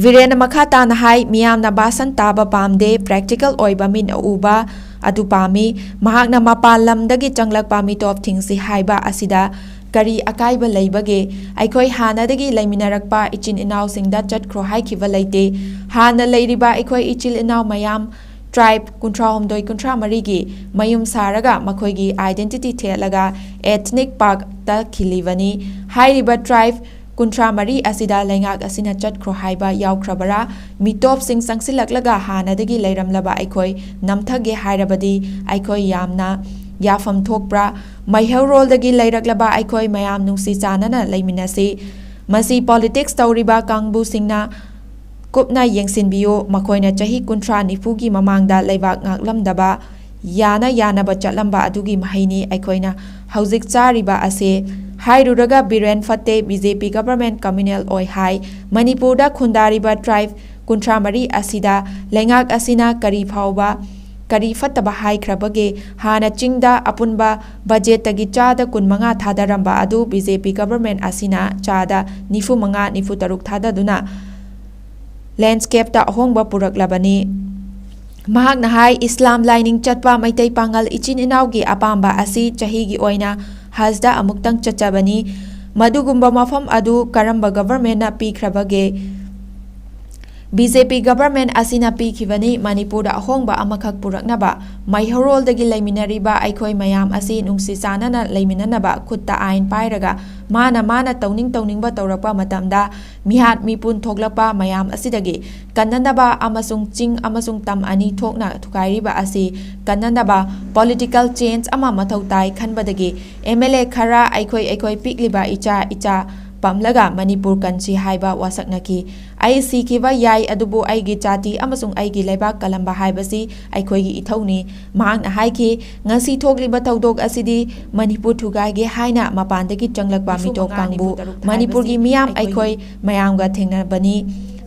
ꯕꯤꯔꯦꯟꯅ ꯃꯈꯥ ꯇꯥꯅ ꯍꯥꯏ, ꯃꯤꯌꯥꯝꯅ ꯚꯥꯁꯟ ꯇꯥꯕ ꯄꯥꯝꯗꯦ, practical ꯑꯣꯏꯕ ꯃꯤꯠꯅ ꯎꯕ ꯑꯗꯨ ꯄꯥꯝꯃꯤ꯫ ꯃꯍꯥꯛꯅ ꯃꯄꯥꯟ ꯂꯝꯗꯒꯤ ꯆꯪꯂꯛꯄ ꯃꯤꯇꯣꯞ ꯊꯤꯡꯁꯤ ꯍꯥꯏꯕ ꯑꯁꯤꯗ ꯀꯔꯤ ꯑꯀꯥꯏꯕ ꯂꯩꯕꯒꯦ? ꯑꯩꯈꯣꯏ ꯍꯥꯟꯅꯗꯒꯤ ꯂꯩꯃꯤꯟꯅꯔꯛꯄ ꯏꯆꯤꯟ ꯏꯅꯥꯎꯁꯤꯡꯗ ꯆꯠꯈ꯭ꯔꯣ ꯍꯥꯏꯈꯤꯕ ꯂꯩꯇꯦ꯫ ꯍꯥꯟꯅ ꯂꯩꯔꯤꯕ ꯑꯩꯈꯣꯏ ꯏꯆꯤꯜ ꯏꯅꯥꯎ ꯃꯌꯥꯝ, tribe ꯀꯨꯟꯊ꯭ꯔꯥꯍꯨꯝꯗꯣꯏ ꯀꯨꯟꯊ꯭ꯔꯥꯃꯔꯤꯒꯤ ꯃꯌꯨꯝ ꯁꯥꯔꯒ ꯃꯈꯣꯏꯒꯤ identity ꯊꯦꯠꯂꯒ ethnic parkꯇ ꯈꯤꯜꯂꯤꯕꯅꯤ꯫ ꯍꯥꯏꯔꯤꯕ tribe ꯀꯨꯟꯊ꯭ꯔꯥꯃꯔꯤ ꯑꯁꯤꯗ ꯂꯩꯉꯥꯛ ꯑꯁꯤꯅ ꯆꯠꯈ꯭ꯔꯣ ꯍꯥꯏꯕ ꯌꯥꯎꯈ꯭ꯔꯕꯔꯥ? ꯃꯤꯇꯣꯞꯁꯤꯡ ꯆꯪꯁꯤꯜꯂꯛꯂꯒ ꯍꯥꯟꯅꯗꯒꯤ ꯂꯩꯔꯝꯂꯕ ꯑꯩꯈꯣꯏ ꯅꯝꯊꯒꯦ ꯍꯥꯏꯔꯕꯗꯤ ꯑꯩꯈꯣꯏ ꯌꯥꯝꯅ ꯌꯥꯐꯝ ꯊꯣꯛꯄ꯭ꯔꯥ? ꯃꯩꯍꯧꯔꯣꯜꯗꯒꯤ ꯂꯩꯔꯛꯂꯕ ꯑꯩꯈꯣꯏ ꯃꯌꯥꯝ ꯅꯨꯡꯁꯤ ꯆꯥꯟꯅꯅ ꯂꯩꯃꯤꯟꯅꯁꯤ꯫ ꯃꯁꯤ politics ꯇꯧꯔꯤꯕ ꯀꯥꯡꯕꯨꯁꯤꯡꯅ ꯀꯨꯞꯅ ꯌꯦꯡꯁꯤꯟꯕꯤꯌꯨ꯫ ꯃꯈꯣꯏꯅ ꯆꯍꯤ ꯀꯨꯟꯊ꯭ꯔꯥ ꯅꯤꯐꯨꯒꯤ ꯃꯃꯥꯡꯗ ꯂꯩꯕꯥꯛ ꯉꯥꯛꯂꯝꯗꯕ, ꯌꯥꯅ ꯌꯥꯅꯕ ꯆꯠꯂꯝꯕ ꯑꯗꯨꯒꯤ ꯃꯍꯩꯅꯤ ꯑꯩꯈꯣꯏꯅ ꯍꯧꯖꯤꯛ ꯆꯥꯔꯤꯕ ꯑꯁꯦ꯫ ꯍꯥꯏꯔꯨꯔꯒ ꯕꯤꯔꯦꯟ ꯐꯠꯇꯦ, BJP government communal ꯑꯣꯏ ꯍꯥꯏ꯫ ꯃꯅꯤꯄꯨꯔꯗ ꯈꯨꯟꯗꯥꯔꯤꯕ tribe ꯀꯨꯟꯊ꯭ꯔꯥꯃꯔꯤ ꯑꯁꯤꯗ ꯂꯩꯉꯥꯛ ꯑꯁꯤꯅ ꯀꯔꯤ ꯐꯥꯎꯕ, ꯀꯔꯤ ꯐꯠꯇꯕ ꯍꯥꯏꯈ꯭ꯔꯕꯒꯦ? ꯍꯥꯟꯅ ꯆꯤꯡꯗ ꯑꯄꯨꯟꯕ budgetꯇꯒꯤ ꯆꯥꯗ ꯀꯨꯟꯃꯉꯥ ꯊꯥꯗꯔꯝꯕ ꯑꯗꯨ BJP government ꯑꯁꯤꯅ ꯆꯥꯗ ꯅꯤꯐꯨꯃꯉꯥ, ꯅꯤꯐꯨꯇꯔꯨꯛ ꯊꯥꯗꯗꯨꯅ landscapeꯇ ꯑꯍꯣꯡꯕ ꯄꯨꯔꯛꯂꯕꯅꯤ꯫ ꯃꯍꯥꯛꯅ ꯍꯥꯏ, ꯏꯁꯂꯥꯝ ꯂꯥꯏꯅꯤꯡ ꯆꯠꯄ ꯃꯩꯇꯩ ꯄꯥꯉꯜ ꯏꯆꯤꯟ ꯏꯅꯥꯎꯒꯤ ꯑꯄꯥꯝꯕ ꯑꯁꯤ ꯆꯍꯤꯒꯤ ꯑꯣꯏꯅ ꯍꯖꯗ ꯑꯃꯨꯛꯇꯪ ꯆꯠꯆꯕꯅꯤ꯫ ꯃꯗꯨꯒꯨꯝꯕ ꯃꯐꯝ ꯑꯗꯨ ꯀꯔꯝꯕ ꯒꯚꯔꯟꯃꯦꯟꯠꯅ ꯄꯤꯈ꯭ꯔꯕꯒꯦ? ꯕꯤ ꯖꯦ ꯄꯤ ꯒꯚꯔꯟꯃꯦꯟꯠ ꯑꯁꯤꯅ ꯄꯤꯈꯤꯕꯅꯤ꯫ ꯃꯅꯤꯄꯨꯔꯗ ꯑꯍꯣꯡꯕ ꯑꯃꯈꯛ ꯄꯨꯔꯛꯅꯕ ꯃꯩꯍꯧꯔꯣꯜꯗꯒꯤ ꯂꯩꯃꯤꯟꯅꯔꯤꯕ ꯑꯩꯈꯣꯏ ꯃꯌꯥꯝ ꯑꯁꯤ ꯅꯨꯡꯁꯤ ꯆꯥꯟꯅꯅ ꯂꯩꯃꯤꯟꯅꯅꯕ ꯈꯨꯠꯇ ꯑꯥꯏꯟ ꯄꯥꯏꯔꯒ ꯃꯥꯅ ꯃꯥꯅ ꯇꯧꯅꯤꯡ ꯇꯧꯅꯤꯡꯕ ꯇꯧꯔꯛꯄ ꯃꯇꯝꯗ ꯃꯤꯍꯥꯠ ꯃꯤꯄꯨꯟ ꯊꯣꯛꯂꯛꯄ ꯃꯌꯥꯝ ꯑꯁꯤꯗꯒꯤ ꯀꯟꯅꯅꯕ ꯑꯃꯁꯨꯡ ꯆꯤꯡ ꯑꯃꯁꯨꯡ ꯇꯝ ꯑꯅꯤ ꯊꯣꯛꯅ ꯊꯨꯒꯥꯏꯔꯤꯕ ꯑꯁꯤ ꯀꯟꯅꯅꯕ political change ꯑꯃ ꯃꯊꯧ ꯇꯥꯏ ꯈꯟꯕꯗꯒꯤ ꯑꯦꯝ ꯑꯦꯜ ꯑꯦ ꯈꯔ ꯑꯩꯈꯣꯏ ꯑꯩꯈꯣꯏ ꯄꯤꯛꯂꯤꯕ ꯏꯆꯥ ꯏꯆꯥ ꯄꯝꯂꯒ ꯃꯅꯤꯄꯨꯔ ꯀꯟꯁꯤ ꯍꯥꯏꯕ ꯋꯥꯁꯛꯅꯈꯤ꯫ ꯑꯩ ꯁꯤꯈꯤꯕ ꯌꯥꯏ, ꯑꯗꯨꯕꯨ ꯑꯩꯒꯤ ꯖꯥꯇꯤ ꯑꯃꯁꯨꯡ ꯑꯩꯒꯤ ꯂꯩꯕꯥꯛ ꯀꯜꯂꯝꯕ ꯍꯥꯏꯕꯁꯤ ꯑꯩꯈꯣꯏꯒꯤ ꯏꯊꯧꯅꯤ꯫ ꯃꯍꯥꯛꯅ ꯍꯥꯏꯈꯤ, ꯉꯁꯤ ꯊꯣꯛꯂꯤꯕ ꯊꯧꯗꯣꯛ ꯑꯁꯤꯗꯤ ꯃꯅꯤꯄꯨꯔ ꯊꯨꯒꯥꯏꯒꯦ ꯍꯥꯏꯅ ꯃꯄꯥꯟꯗꯒꯤ ꯆꯪꯂꯛꯄ ꯃꯤꯇꯣꯞ ꯀꯥꯡꯕꯨ ꯃꯅꯤꯄꯨꯔꯒꯤ ꯃꯤꯌꯥꯝ ꯑꯩꯈꯣꯏ ꯃꯌꯥꯝꯒ ꯊꯦꯡꯅꯕꯅꯤ꯫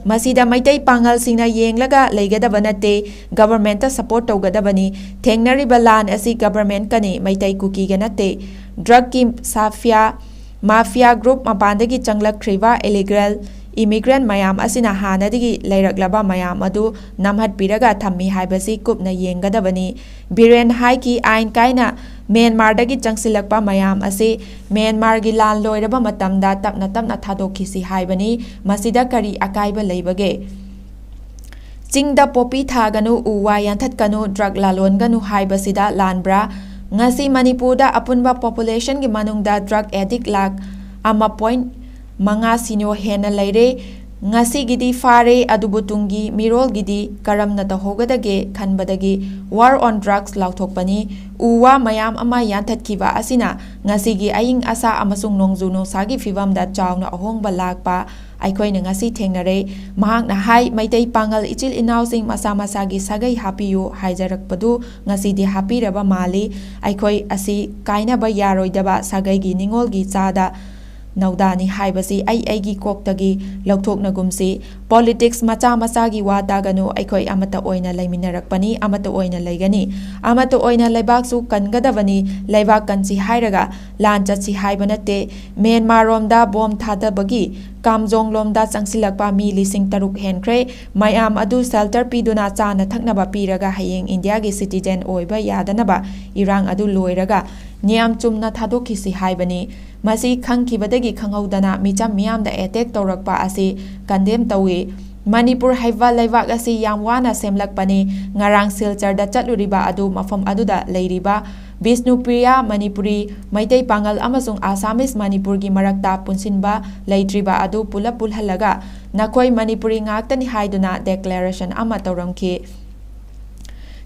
ꯃꯁꯤꯗ ꯃꯩꯇꯩ ꯄꯥꯉꯜꯁꯤꯡꯅ ꯌꯦꯡꯂꯒ ꯂꯩꯒꯗꯕ ꯅꯠꯇꯦ꯫ ꯒꯚꯔꯟꯃꯦꯟꯠꯇ support ꯇꯧꯒꯗꯕꯅꯤ꯫ ꯊꯦꯡꯅꯔꯤꯕ ꯂꯥꯟ ꯑꯁꯤ ꯒꯚꯔꯟꯃꯦꯟꯠꯀꯅꯤ, ꯃꯩꯇꯩ ꯀꯨꯀꯤꯒ ꯅꯠꯇꯦ꯫ ꯗ꯭ꯔꯒꯀꯤ ꯁꯥꯐꯤꯌꯥ ꯃꯥꯐꯤꯌꯥ ꯒ꯭ꯔꯨꯞ, ꯃꯄꯥꯟꯗꯒꯤ ꯆꯪꯂꯛꯈ꯭ꯔꯤꯕ illegal immigrant ꯃꯌꯥꯝ ꯑꯁꯤꯅ ꯍꯥꯟꯅꯗꯒꯤ ꯂꯩꯔꯛꯂꯕ ꯃꯌꯥꯝ ꯑꯗꯨ ꯅꯝꯍꯠꯄꯤꯔꯒ ꯊꯝꯃꯤ ꯍꯥꯏꯕꯁꯤ ꯀꯨꯞꯅ ꯌꯦꯡꯒꯗꯕꯅꯤ꯫ ꯕꯤꯔꯦꯟ ꯍꯥꯏꯈꯤ, ꯑꯥꯏꯟ ꯀꯥꯏꯅ ꯃ꯭ꯌꯥꯟꯃꯥꯔꯗꯒꯤ ꯆꯪꯁꯤꯜꯂꯛꯄ ꯃꯌꯥꯝ ꯑꯁꯤ ꯃ꯭ꯌꯥꯟꯃꯥꯔꯒꯤ ꯂꯥꯟ ꯂꯣꯏꯔꯕ ꯃꯇꯝꯗ ꯇꯞꯅ ꯇꯞꯅ ꯊꯥꯗꯣꯛꯈꯤꯁꯤ ꯍꯥꯏꯕꯅꯤ꯫ ꯃꯁꯤꯗ ꯀꯔꯤ ꯑꯀꯥꯏꯕ ꯂꯩꯕꯒꯦ? ꯆꯤꯡꯗ ꯄꯣꯄꯤ ꯊꯥꯒꯅꯨ, ꯎ ꯋꯥ ꯌꯥꯟꯊꯠꯀꯅꯨ, ꯗ꯭ꯔꯒ ꯂꯥꯂꯣꯟꯒꯅꯨ ꯍꯥꯏꯕꯁꯤꯗ ꯂꯥꯟꯕ꯭ꯔꯥ? ꯉꯁꯤ ꯃꯅꯤꯄꯨꯔꯗ ꯑꯄꯨꯟꯕ populationꯒꯤ ꯃꯅꯨꯡꯗ ꯗ꯭ꯔꯒ addict ꯂꯥꯈ ꯑꯃ point ꯃꯉꯥ ꯁꯤꯅꯣ ꯍꯦꯟꯅ ꯂꯩꯔꯦ꯫ ꯉꯁꯤꯒꯤꯗꯤ ꯐꯥꯔꯦ, ꯑꯗꯨꯕꯨ ꯇꯨꯡꯒꯤ ꯃꯤꯔꯣꯜꯒꯤꯗꯤ ꯀꯔꯝꯅ ꯇꯧꯍꯧꯒꯗꯒꯦ ꯈꯟꯕꯗꯒꯤ War on Drugs ꯂꯥꯎꯊꯣꯛꯄꯅꯤ꯫ ꯎ ꯋꯥ ꯃꯌꯥꯝ ꯑꯃ ꯌꯥꯟꯊꯠꯈꯤꯕ ꯑꯁꯤꯅ ꯉꯁꯤꯒꯤ ꯑꯏꯪ ꯑꯁꯥ ꯑꯃꯁꯨꯡ ꯅꯣꯡꯖꯨ ꯅꯨꯡꯁꯥꯒꯤ ꯐꯤꯕꯝꯗ ꯆꯥꯎꯅ ꯑꯍꯣꯡꯕ ꯂꯥꯛꯄ ꯑꯩꯈꯣꯏꯅ ꯉꯁꯤ ꯊꯦꯡꯅꯔꯦ꯫ ꯃꯍꯥꯛꯅ ꯍꯥꯏ, ꯃꯩꯇꯩ ꯄꯥꯉꯜ ꯏꯆꯤꯜ ꯏꯅꯥꯎꯁꯤꯡ ꯃꯁꯥ ꯃꯁꯥꯒꯤ ꯁꯥꯒꯩ ꯍꯥꯞꯄꯤꯌꯨ ꯍꯥꯏꯖꯔꯛꯄꯗꯨ ꯉꯁꯤꯗꯤ ꯍꯥꯞꯄꯤꯔꯕ ꯃꯥꯜꯂꯤ꯫ ꯑꯩꯈꯣꯏ ꯑꯁꯤ ꯀꯥꯏꯅꯕ ꯌꯥꯔꯣꯏꯗꯕ ꯁꯥꯒꯩꯒꯤ ꯅꯤꯉꯣꯜꯒꯤ ꯆꯥꯗ ꯅꯧꯗꯥꯅꯤ ꯍꯥꯏꯕꯁꯤ ꯑꯩ ꯑꯩꯒꯤ ꯀꯣꯛꯇꯒꯤ ꯂꯧꯊꯣꯛꯅꯒꯨꯝꯁꯤ꯫ Politics ꯃꯆꯥ ꯃꯆꯥꯒꯤ ꯋꯥ ꯇꯥꯒꯅꯨ, ꯑꯩꯈꯣꯏ ꯑꯃꯠꯇ ꯑꯣꯏꯅ ꯂꯩꯃꯤꯟꯅꯔꯛꯄꯅꯤ, ꯑꯃꯠꯇ ꯑꯣꯏꯅ ꯂꯩꯒꯅꯤ, ꯑꯃꯠꯇ ꯑꯣꯏꯅ ꯂꯩꯕꯥꯛꯁꯨ ꯀꯟꯒꯗꯕꯅꯤ꯫ ꯂꯩꯕꯥꯛ ꯀꯟꯁꯤ ꯍꯥꯏꯔꯒ ꯂꯥꯟ ꯆꯠꯁꯤ ꯍꯥꯏꯕ ꯅꯠꯇꯦ꯫ ꯃ꯭ꯌꯥꯟꯃꯥꯔ ꯔꯣꯝꯗ ꯕꯣꯝ ꯊꯥꯗꯕꯒꯤ ꯀꯥꯝꯖꯣꯡ ꯂꯣꯝꯗ ꯆꯪꯁꯤꯜꯂꯛꯄ ꯃꯤ ꯂꯤꯁꯤꯡ ꯇꯔꯨꯛ ꯍꯦꯟꯈ꯭ꯔꯦ꯫ ꯃꯌꯥꯝ ꯑꯗꯨ ꯁꯦꯜꯇꯔ ꯄꯤꯗꯨꯅ ꯆꯥꯅ ꯊꯛꯅꯕ ꯄꯤꯔꯒ ꯍꯌꯦꯡ ꯏꯟꯗꯤꯌꯥꯒꯤ ꯁꯤꯇꯤꯖꯦꯟ ꯑꯣꯏꯕ ꯌꯥꯗꯅꯕ ꯏꯔꯥꯡ ꯑꯗꯨ ꯂꯣꯏꯔꯒ ꯅꯤꯌꯝ ꯆꯨꯝꯅ ꯊꯥꯗꯣꯛꯈꯤꯁꯤ ꯍꯥꯏꯕꯅꯤ꯫ ꯃꯁꯤ ꯈꯪꯈꯤꯕꯗꯒꯤ ꯈꯪꯍꯧꯗꯅ ꯃꯤꯆꯝ ꯃꯤꯌꯥꯝꯗ ꯑꯦꯇꯦꯛ ꯇꯧꯔꯛꯄ ꯑꯁꯤ ꯀꯟꯗꯦꯝ ꯇꯧꯏ꯫ ꯃꯅꯤꯄꯨꯔ ꯍꯥꯏꯕ ꯂꯩꯕꯥꯛ ꯑꯁꯤ ꯌꯥꯝ ꯋꯥꯅ ꯁꯦꯝꯂꯛꯄꯅꯤ꯫ ꯉꯔꯥꯡ ꯁꯤꯜꯆꯔꯗ ꯆꯠꯂꯨꯔꯤꯕ ꯑꯗꯨ ꯃꯐꯝ ꯑꯗꯨꯗ ꯂꯩꯔꯤꯕ ꯕꯤꯁꯅꯨꯄ꯭ꯔꯤꯌꯥ ꯃꯅꯤꯄꯨꯔꯤ, ꯃꯩꯇꯩ ꯄꯥꯉꯜ ꯑꯃꯁꯨꯡ ꯑꯁꯥꯃꯤꯁ ꯃꯅꯤꯄꯨꯔꯒꯤ ꯃꯔꯛꯇ ꯄꯨꯟꯁꯤꯟꯕ ꯂꯩꯇ꯭ꯔꯤꯕ ꯑꯗꯨ ꯄꯨꯂꯞ ꯄꯨꯜꯍꯜꯂꯒ ꯅꯈꯣꯏ ꯃꯅꯤꯄꯨꯔꯤ ꯉꯥꯛꯇꯅꯤ ꯍꯥꯏꯗꯨꯅ ꯗꯦꯀ꯭ꯂꯥꯔꯦꯁꯟ ꯑꯃ ꯇꯧꯔꯝꯈꯤ꯫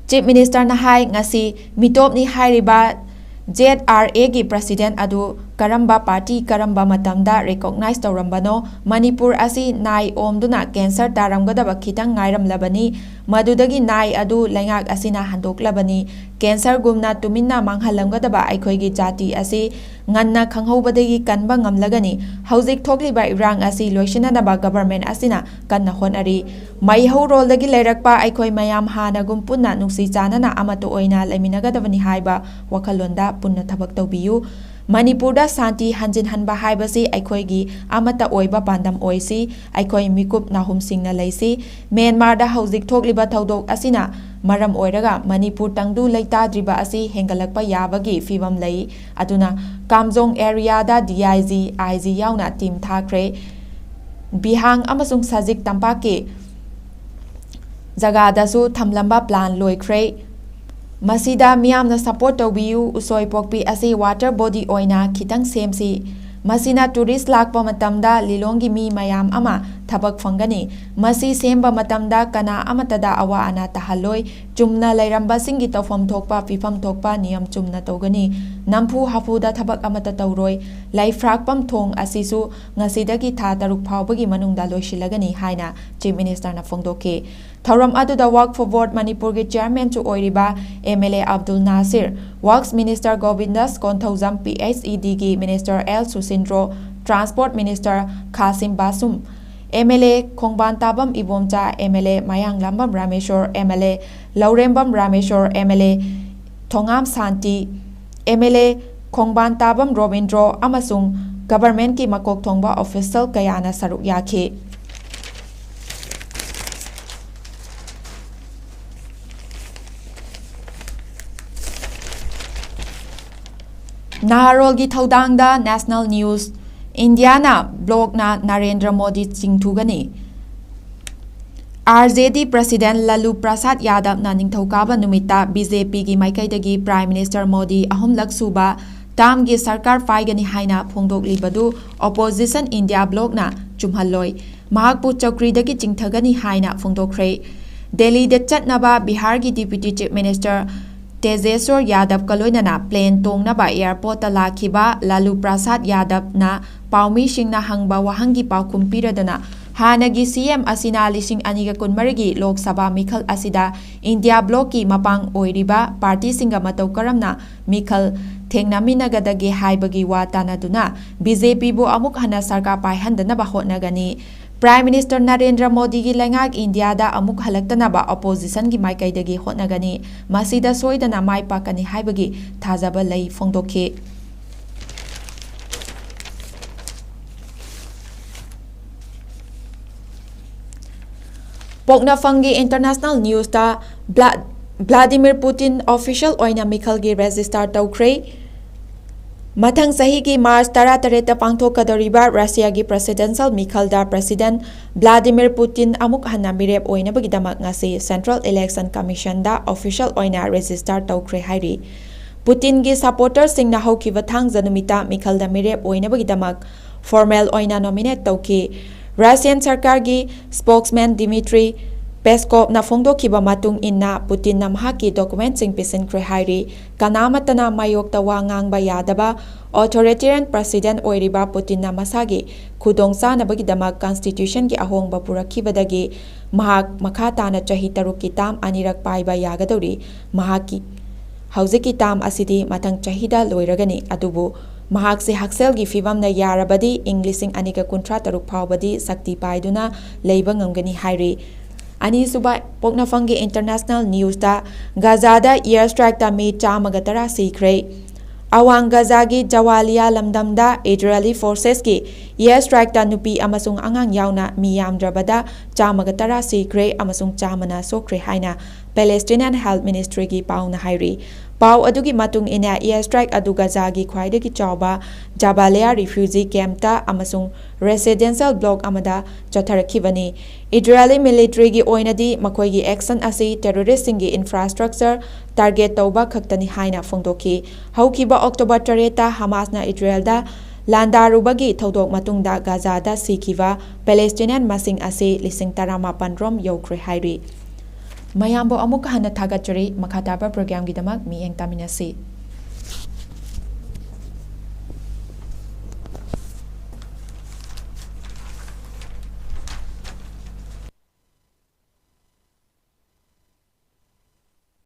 ꯆꯤꯐ ꯃꯤꯅꯤꯁꯇꯔꯅ ꯍꯥꯏ, ꯉꯁꯤ ꯃꯤꯇꯣꯞꯅꯤ ꯍꯥꯏꯔꯤꯕ ꯖꯦꯗ ꯑꯥꯔ ꯑꯦꯒꯤ ꯄ꯭ꯔꯁꯤꯗꯦꯟ ꯑꯗꯨ ꯀꯔꯝꯕ ꯄꯥꯔꯇꯤ, ꯀꯔꯝꯕ ꯃꯇꯝꯗ ꯔꯤꯀꯣꯛꯅꯥꯏꯖ ꯇꯧꯔꯝꯕꯅꯣ? ꯃꯅꯤꯄꯨꯔ ꯑꯁꯤ ꯅꯥꯏ ꯑꯣꯝꯗꯨꯅ ꯀꯦꯟꯁꯔ ꯇꯥꯔꯝꯒꯗꯕ ꯈꯤꯇꯪ ꯉꯥꯏꯔꯝꯂꯕꯅꯤ꯫ ꯃꯗꯨꯗꯒꯤ ꯅꯥꯏ ꯑꯗꯨ ꯂꯩꯉꯥꯛ ꯑꯁꯤꯅ ꯍꯟꯗꯣꯛꯂꯕꯅꯤ꯫ ꯀꯦꯟꯁꯔꯒꯨꯝꯅ ꯇꯨꯃꯤꯟꯅ ꯃꯥꯡꯍꯜꯂꯝꯒꯗꯕ ꯑꯩꯈꯣꯏꯒꯤ ꯖꯥꯇꯤ ꯑꯁꯤ ꯉꯟꯅ ꯈꯪꯍꯧꯕꯗꯒꯤ ꯀꯟꯕ ꯉꯝꯂꯒꯅꯤ꯫ ꯍꯧꯖꯤꯛ ꯊꯣꯛꯂꯤꯕ ꯏꯔꯥꯡ ꯑꯁꯤ ꯂꯣꯏꯁꯤꯟꯅꯅꯕ ꯒꯕꯔꯃꯦꯟ ꯑꯁꯤꯅ ꯀꯟꯅ ꯍꯣꯠꯅꯔꯤ꯫ ꯃꯩꯍꯧꯔꯣꯜꯗꯒꯤ ꯂꯩꯔꯛꯄ ꯑꯩꯈꯣꯏ ꯃꯌꯥꯝ ꯍꯥꯟꯅꯒꯨꯝ ꯄꯨꯟꯅ ꯅꯨꯡꯁꯤ ꯆꯥꯟꯅꯅ ꯑꯃꯠꯇ ꯑꯣꯏꯅ ꯂꯩꯃꯤꯟꯅꯒꯗꯕꯅꯤ ꯍꯥꯏꯕ ꯋꯥꯈꯜꯂꯣꯟꯗ ꯄꯨꯟꯅ ꯊꯕꯛ ꯇꯧꯕꯤꯌꯨ꯫ ꯃꯅꯤꯄꯨꯔꯗ ꯁꯥꯟꯇꯤ ꯍꯟꯖꯤꯟꯍꯟꯕ ꯍꯥꯏꯕꯁꯤ ꯑꯩꯈꯣꯏꯒꯤ ꯑꯃꯠꯇ ꯑꯣꯏꯕ ꯄꯥꯟꯗꯝ ꯑꯣꯏꯁꯤ꯫ ꯑꯩꯈꯣꯏ ꯃꯤꯀꯨꯞ ꯅꯥꯍꯨꯝꯁꯤꯡꯅ ꯂꯩꯁꯤ꯫ ꯃ꯭ꯌꯥꯟꯃꯥꯔꯗ ꯍꯧꯖꯤꯛ ꯊꯣꯛꯂꯤꯕ ꯊꯧꯗꯣꯛ ꯑꯁꯤꯅ ꯃꯔꯝ ꯑꯣꯏꯔꯒ ꯃꯅꯤꯄꯨꯔ ꯇꯪꯗꯨ ꯂꯩꯇꯥꯗ꯭ꯔꯤꯕ ꯑꯁꯤ ꯍꯦꯟꯒꯠꯂꯛꯄ ꯌꯥꯕꯒꯤ ꯐꯤꯕꯝ ꯂꯩ꯫ ꯑꯗꯨꯅ ꯀꯥꯝꯖꯣꯡ ꯑꯦꯔꯤꯌꯥꯗ D I G, I G ꯌꯥꯎꯅ ꯇꯤꯝ ꯊꯥꯈ꯭ꯔꯦ꯫ ꯕꯤꯍꯥꯡ ꯑꯃꯁꯨꯡ ꯁꯖꯤꯛ ꯇꯝꯄꯥꯛꯀꯤ ꯖꯒꯥꯗꯁꯨ ꯊꯝꯂꯝꯕ ꯄ꯭ꯂꯥꯟ ꯂꯣꯏꯈ꯭ꯔꯦ꯫ ꯃꯁꯤꯗ ꯃꯤꯌꯥꯝꯅ ꯁꯄꯣꯔꯠ ꯇꯧꯕꯤꯌꯨ꯫ ꯎꯁꯣꯏ ꯄꯣꯛꯄꯤ ꯑꯁꯤ ꯋꯥꯇꯔ ꯕꯣꯗꯤ ꯑꯣꯏꯅ ꯈꯤꯇꯪ ꯁꯦꯝꯁꯤ꯫ ꯃꯁꯤꯅ ꯇꯨꯔꯤꯁ ꯂꯥꯛꯄ ꯃꯇꯝꯗ ꯂꯤꯂꯣꯡꯒꯤ ꯃꯤ ꯃꯌꯥꯝ ꯑꯃ ꯊꯕꯛ ꯐꯪꯒꯅꯤ꯫ ꯃꯁꯤ ꯁꯦꯝꯕ ꯃꯇꯝꯗ ꯀꯅꯥ ꯑꯃꯠꯇꯗ ꯑꯋꯥ ꯑꯅꯥ ꯇꯥꯍꯜꯂꯣꯏ꯫ ꯆꯨꯝꯅ ꯂꯩꯔꯝꯕꯁꯤꯡꯒꯤ ꯇꯧꯐꯝ ꯊꯣꯛꯄ, ꯄꯤꯐꯝ ꯊꯣꯛꯄ ꯅꯤꯌꯝ ꯆꯨꯝꯅ ꯇꯧꯒꯅꯤ꯫ ꯅꯝꯐꯨ ꯍꯥꯐꯨꯗ ꯊꯕꯛ ꯑꯃꯠꯇ ꯇꯧꯔꯣꯏ꯫ ꯂꯩꯐ꯭ꯔꯥꯛꯄꯝ ꯊꯣꯡ ꯑꯁꯤꯁꯨ ꯉꯁꯤꯗꯒꯤ ꯊꯥ ꯇꯔꯨꯛ ꯐꯥꯎꯕꯒꯤ ꯃꯅꯨꯡꯗ ꯂꯣꯏꯁꯤꯜꯂꯒꯅꯤ ꯍꯥꯏꯅ ꯆꯤꯐ ꯃꯤꯅꯤꯁꯇꯔꯅ ꯐꯣꯡꯗꯣꯛꯈꯤ꯫ ꯊꯧꯔꯝ ꯑꯗꯨꯗ ꯋꯥꯛꯐ ꯐꯣꯔ ꯋꯥꯔꯗ ꯃꯅꯤꯄꯨꯔꯒꯤ ꯆꯤꯌꯔꯃꯦꯟꯁꯨ ꯑꯣꯏꯔꯤꯕ M L A Abdul Nasir, works minister Gobindas Konthoujam, P H E ꯗꯤꯒꯤ minister L Susindro, transport minister Khashim Vashum, M L A Khongbantabam Ibomcha, M L A Mayanglambam Rameshwar, M L A Lourembam Rameshwar, M L A Thongam Shanti, M L A Khongbantabam Robindro ꯑꯃꯁꯨꯡ ꯒꯚꯔꯟꯃꯦꯟꯠꯀꯤ ꯃꯀꯣꯛ ꯊꯣꯡꯕ ꯑꯣꯐꯤꯁꯤꯌꯦꯜ ꯀꯌꯥꯅ ꯁꯔꯨꯛ ꯌꯥꯈꯤ꯫ ꯅꯍꯥꯔꯣꯜꯒꯤ ꯊꯧꯗꯥꯡꯗ ꯅꯦꯁꯅꯦꯜ ꯅ꯭ꯌꯨꯁ, ꯏꯟꯗꯤꯌꯥꯅ ꯕ꯭ꯂꯣꯛꯅ ꯅꯔꯦꯟꯗ꯭ꯔ ꯃꯣꯗꯤ ꯆꯤꯡꯊꯨꯒꯅꯤ꯫ ꯑꯥꯔ ꯖꯦ ꯗꯤ ꯄ꯭ꯔꯁꯤꯗꯦꯟꯠ ꯂꯂꯨ ꯄ꯭ꯔꯁꯥꯗ ꯌꯥꯗꯕꯅ ꯅꯤꯡꯊꯧꯀꯥꯕ ꯅꯨꯃꯤꯠꯇ ꯕꯤ ꯖꯦ ꯄꯤꯒꯤ ꯃꯥꯏꯀꯩꯗꯒꯤ ꯄ꯭ꯔꯥꯏꯝ ꯃꯤꯅꯤꯁꯇꯔ ꯃꯣꯗꯤ ꯑꯍꯨꯝꯂꯛ ꯁꯨꯕ ꯇꯥꯔꯝꯒꯤ ꯁꯔꯀꯥꯔ ꯄꯥꯏꯒꯅꯤ ꯍꯥꯏꯅ ꯐꯣꯡꯗꯣꯛꯂꯤꯕꯗꯨ ꯑꯣꯄꯣꯖꯤꯁꯟ ꯏꯟꯗꯤꯌꯥ ꯕ꯭ꯂꯣꯛꯅ ꯆꯨꯝꯍꯜꯂꯣꯏ, ꯃꯍꯥꯛꯄꯨ ꯆꯧꯀ꯭ꯔꯤꯗꯒꯤ ꯆꯤꯡꯊꯒꯅꯤ ꯍꯥꯏꯅ ꯐꯣꯡꯗꯣꯛꯈ꯭ꯔꯦ꯫ ꯗꯦꯜꯂꯤꯗ ꯆꯠꯅꯕ ꯕꯤꯍꯥꯔꯒꯤ ꯗꯤꯄ꯭ꯌꯨꯇꯤ ꯆꯤꯐ ꯃꯤꯅꯤꯁꯇꯔ ꯇꯦꯖꯦꯁꯣꯔ ꯌꯥꯗꯕꯀ ꯂꯣꯏꯅꯅ ꯄ꯭ꯂꯦꯟ ꯇꯣꯡꯅꯕ ꯑꯦꯌꯔꯄꯣꯔꯠꯇ ꯂꯥꯛꯈꯤꯕ ꯂꯥꯂꯨ ꯄ꯭ꯔꯁꯥꯗ ꯌꯥꯗꯕꯅ ꯄꯥꯎꯃꯤꯁꯤꯡꯅ ꯍꯪꯕ ꯋꯥꯍꯪꯒꯤ ꯄꯥꯎꯈꯨꯝ ꯄꯤꯔꯗꯨꯅ, ꯍꯥꯟꯅꯒꯤ ꯁꯤ ꯑꯦꯝ ꯑꯁꯤꯅ ꯂꯤꯁꯤꯡ ꯑꯅꯤꯒ ꯀꯨꯟꯃꯔꯤꯒꯤ ꯂꯣꯛ ꯁꯚꯥ ꯃꯤꯈꯜ ꯑꯁꯤꯗ ꯏꯟꯗꯤꯌꯥ ꯕ꯭ꯂꯣꯛꯀꯤ ꯃꯄꯥꯡ ꯑꯣꯏꯔꯤꯕ ꯄꯥꯔꯇꯤꯁꯤꯡꯒ ꯃꯇꯧ ꯀꯔꯝꯅ ꯃꯤꯈꯜ ꯊꯦꯡꯅꯃꯤꯟꯅꯒꯗꯒꯦ ꯍꯥꯏꯕꯒꯤ ꯋꯥ ꯇꯥꯟꯅꯗꯨꯅ ꯕꯤ ꯖꯦ ꯄꯤꯕꯨ ꯑꯃꯨꯛ ꯍꯟꯅ ꯁꯔꯀꯥꯔ ꯄꯥꯏꯍꯟꯗꯅꯕ ꯍꯣꯠꯅꯒꯅꯤ꯫ ꯄ꯭ꯔꯥꯏꯝ ꯃꯤꯅꯤꯁꯇꯔ ꯅꯔꯦꯟꯗ꯭ꯔ ꯃꯣꯗꯤꯒꯤ ꯂꯩꯉꯥꯛ ꯏꯟꯗꯤꯌꯥꯗ ꯑꯃꯨꯛ ꯍꯜꯂꯛꯇꯅꯕ ꯑꯣꯄꯣꯖꯤꯁꯟꯒꯤ ꯃꯥꯏꯀꯩꯗꯒꯤ ꯍꯣꯠꯅꯒꯅꯤ꯫ ꯃꯁꯤꯗ ꯁꯣꯏꯗꯅ ꯃꯥꯏ ꯄꯥꯛꯀꯅꯤ ꯍꯥꯏꯕꯒꯤ ꯊꯥꯖꯕ ꯂꯩ ꯐꯣꯡꯗꯣꯛꯈꯤ꯫ ꯄꯣꯛꯅꯐꯝꯒꯤ ꯏꯟꯇꯔꯅꯦꯁꯅꯦꯜ ꯅ꯭ꯌꯨꯁꯇ ꯕ꯭ꯂꯥ-, ꯚ꯭ꯂꯥꯗꯤꯃꯤꯔ ꯄꯨꯇꯤꯟ ꯑꯣꯐꯤꯁꯤꯌꯦꯜ ꯑꯣꯏꯅ ꯃꯤꯈꯜꯒꯤ ꯔꯦꯖꯤꯁꯇꯥꯔ ꯇꯧꯈ꯭ꯔꯦ꯫ ꯃꯊꯪ ꯆꯍꯤꯒꯤ ꯃꯥꯔꯆ ꯇꯔꯥꯇꯔꯦꯠꯇ ꯄꯥꯡꯊꯣꯛꯀꯗꯧꯔꯤꯕ ꯔꯁꯤꯌꯥꯒꯤ ꯄ꯭ꯔꯦꯁꯤꯗꯦꯟꯁꯤꯌꯦꯜ ꯃꯤꯈꯜꯗ ꯄ꯭ꯔꯦꯁꯤꯗꯦꯟꯠ ꯚ꯭ꯂꯥꯗꯤꯃꯤꯔ ꯄꯨꯇꯤꯟ ꯑꯃꯨꯛ ꯍꯟꯅ ꯃꯤꯔꯦꯞ ꯑꯣꯏꯅꯕꯒꯤꯗꯃꯛ ꯉꯁꯤ ꯁꯦꯟꯇ꯭ꯔꯦꯜ ꯏꯂꯦꯛꯁꯟ ꯀꯃꯤꯁꯟꯗ ꯑꯣꯐꯤꯁꯤꯌꯦꯜ ꯑꯣꯏꯅ ꯔꯦꯖꯤꯁꯇꯥꯔ ꯇꯧꯈ꯭ꯔꯦ ꯍꯥꯏꯔꯤ꯫ ꯄꯨꯇꯤꯟꯒꯤ ꯁꯄꯣꯔꯇꯔꯁꯤꯡꯅ ꯍꯧꯈꯤꯕ ꯊꯥꯡꯖ ꯅꯨꯃꯤꯠꯇ ꯃꯤꯈꯜꯗ ꯃꯤꯔꯦꯞ ꯑꯣꯏꯅꯕꯒꯤꯗꯃꯛ ꯐꯣꯔꯃꯦꯜ ꯑꯣꯏꯅ ꯅꯣꯃꯤꯅꯦꯠ ꯇꯧꯈꯤ꯫ ꯔꯁꯤꯌꯟ ꯁꯔꯀꯥꯔꯒꯤ ꯁ꯭ꯄꯣꯛꯁꯃꯦꯟ ꯗꯤꯃꯤꯇ꯭ꯔꯤ ꯄꯦꯁꯀꯣꯞꯅ ꯐꯣꯡꯗꯣꯛꯈꯤꯕ ꯃꯇꯨꯡ ꯏꯟꯅ, ꯄꯨꯇꯤꯟꯅ ꯃꯍꯥꯛꯀꯤ ꯗꯣꯀꯨꯃꯦꯟꯠꯁꯤꯡ ꯄꯤꯁꯤꯟꯈ꯭ꯔꯦ ꯍꯥꯏꯔꯤ꯫ ꯀꯅꯥꯃꯠꯇꯅ ꯃꯥꯌꯣꯛꯇ ꯋꯥ ꯉꯥꯡꯕ ꯌꯥꯗꯕ ꯑꯣꯊꯣꯔꯤꯇꯦꯔꯤꯌꯟ ꯄ꯭ꯔꯁꯤꯗꯦꯟꯠ ꯑꯣꯏꯔꯤꯕ ꯄꯨꯇꯤꯟꯅ ꯃꯁꯥꯒꯤ ꯈꯨꯗꯣꯡꯆꯥꯅꯕꯒꯤꯗꯃꯛ ꯀꯟꯁꯇꯤꯇ꯭ꯌꯨꯁꯟꯒꯤ ꯑꯍꯣꯡꯕ ꯄꯨꯔꯛꯈꯤꯕꯗꯒꯤ ꯃꯍꯥꯛ ꯃꯈꯥ ꯇꯥꯅ ꯆꯍꯤ ꯇꯔꯨꯛꯀꯤ ꯇꯥꯔꯝ ꯑꯅꯤꯔꯛ ꯄꯥꯏꯕ ꯌꯥꯒꯗꯧꯔꯤ꯫ ꯃꯍꯥꯛꯀꯤ ꯍꯧꯖꯤꯛꯀꯤ ꯇꯥꯔꯝ ꯑꯁꯤꯗꯤ ꯃꯊꯪ ꯆꯍꯤꯗ ꯂꯣꯏꯔꯒꯅꯤ, ꯑꯗꯨꯕꯨ ꯃꯍꯥꯛꯁꯦ ꯍꯛꯁꯦꯜꯒꯤ ꯐꯤꯚꯝꯅ ꯌꯥꯔꯕꯗꯤ ꯏꯪ ꯂꯤꯁꯤꯡ ꯑꯅꯤꯒ ꯀꯨꯟꯊ꯭ꯔꯥ ꯇꯔꯨꯛ ꯐꯥꯎꯕꯗꯤ ꯁꯛꯇꯤ ꯄꯥꯏꯗꯨꯅ ꯂꯩꯕ ꯉꯝꯒꯅꯤ ꯍꯥꯏꯔꯤ꯫ ꯑꯅꯤꯁꯨꯕ ꯄꯣꯛꯅꯐꯝꯒꯤ ꯏꯟꯇꯔꯅꯦꯁꯅꯦꯜ ꯅ꯭ꯌꯨꯁꯇ ꯒꯥꯖꯥꯗ ꯑꯦꯌꯔ ꯁ꯭ꯇ꯭ꯔꯥꯏꯛꯇ ꯃꯤ ꯆꯥꯝꯃꯒ ꯇꯔꯥ ꯁꯤꯈ꯭ꯔꯦ꯫ ꯑꯋꯥꯡ ꯒꯖꯥꯒꯤ ꯖꯋꯥꯂꯤꯌꯥ ꯂꯝꯗꯝꯗ ꯏꯖꯔꯦꯂꯤ ꯐꯣꯔꯁꯦꯁꯀꯤ air strikeꯇ ꯅꯨꯄꯤ ꯑꯃꯁꯨꯡ ꯑꯉꯥꯡ ꯌꯥꯎꯅ ꯃꯤ ꯌꯥꯝꯗ꯭ꯔꯕꯗ ꯆꯥꯝꯃꯒ ꯇꯔꯥ ꯁꯤꯈ꯭ꯔꯦ ꯑꯃꯁꯨꯡ ꯆꯥꯝꯃꯅ ꯁꯣꯛꯈ꯭ꯔꯦ ꯍꯥꯏꯅ Palestinian Health Ministryꯒꯤ ꯄꯥꯎꯅ ꯍꯥꯏꯔꯤ꯫ ꯄꯥꯎ ꯑꯗꯨꯒꯤ ꯃꯇꯨꯡ ꯏꯟꯅ, air strike ꯑꯗꯨ ꯒꯖꯥꯒꯤ ꯈ꯭ꯋꯥꯏꯗꯒꯤ ꯆꯥꯎꯕ ꯖꯕꯥꯂꯤꯌꯥ refugee campꯇ ꯑꯃꯁꯨꯡ residential block ꯑꯃꯗ ꯆꯠꯊꯔꯛꯈꯤꯕꯅꯤ꯫ ꯏꯖꯔꯦꯂꯤ militaryꯒꯤ ꯑꯣꯏꯅꯗꯤ ꯃꯈꯣꯏꯒꯤ action ꯑꯁꯤ terroristꯁꯤꯡꯒꯤ infrastructure target ꯇꯧꯕ ꯈꯛꯇꯅꯤ ꯍꯥꯏꯅ ꯐꯣꯡꯗꯣꯛꯈꯤ꯫ ꯍꯧꯈꯤꯕ October ꯇꯔꯦꯠꯇ ꯍꯃꯥꯁꯅ ꯏꯖꯔꯦꯜꯗ ꯂꯥꯟꯗꯥꯔꯨꯕꯒꯤ ꯊꯧꯗꯣꯛ ꯃꯇꯨꯡꯗ ꯒꯖꯥꯗ ꯁꯤꯈꯤꯕ Palestinian ꯃꯁꯤꯡ ꯑꯁꯤ ꯂꯤꯁꯤꯡ ꯇꯔꯥꯃꯥꯄꯟ ꯔꯣꯝ ꯌꯧꯈ꯭ꯔꯦ ꯍꯥꯏꯔꯤ꯫ ꯃꯌꯥꯝꯕꯨ ꯑꯃꯨꯛ ꯍꯟꯅ ꯊꯥꯒꯠꯆꯔꯤ꯫ ꯃꯈꯥ ꯇꯥꯕ programꯒꯤꯗꯃꯛ ꯃꯤꯠꯌꯦꯡ ꯇꯥꯃꯤꯟꯅꯁꯤ꯫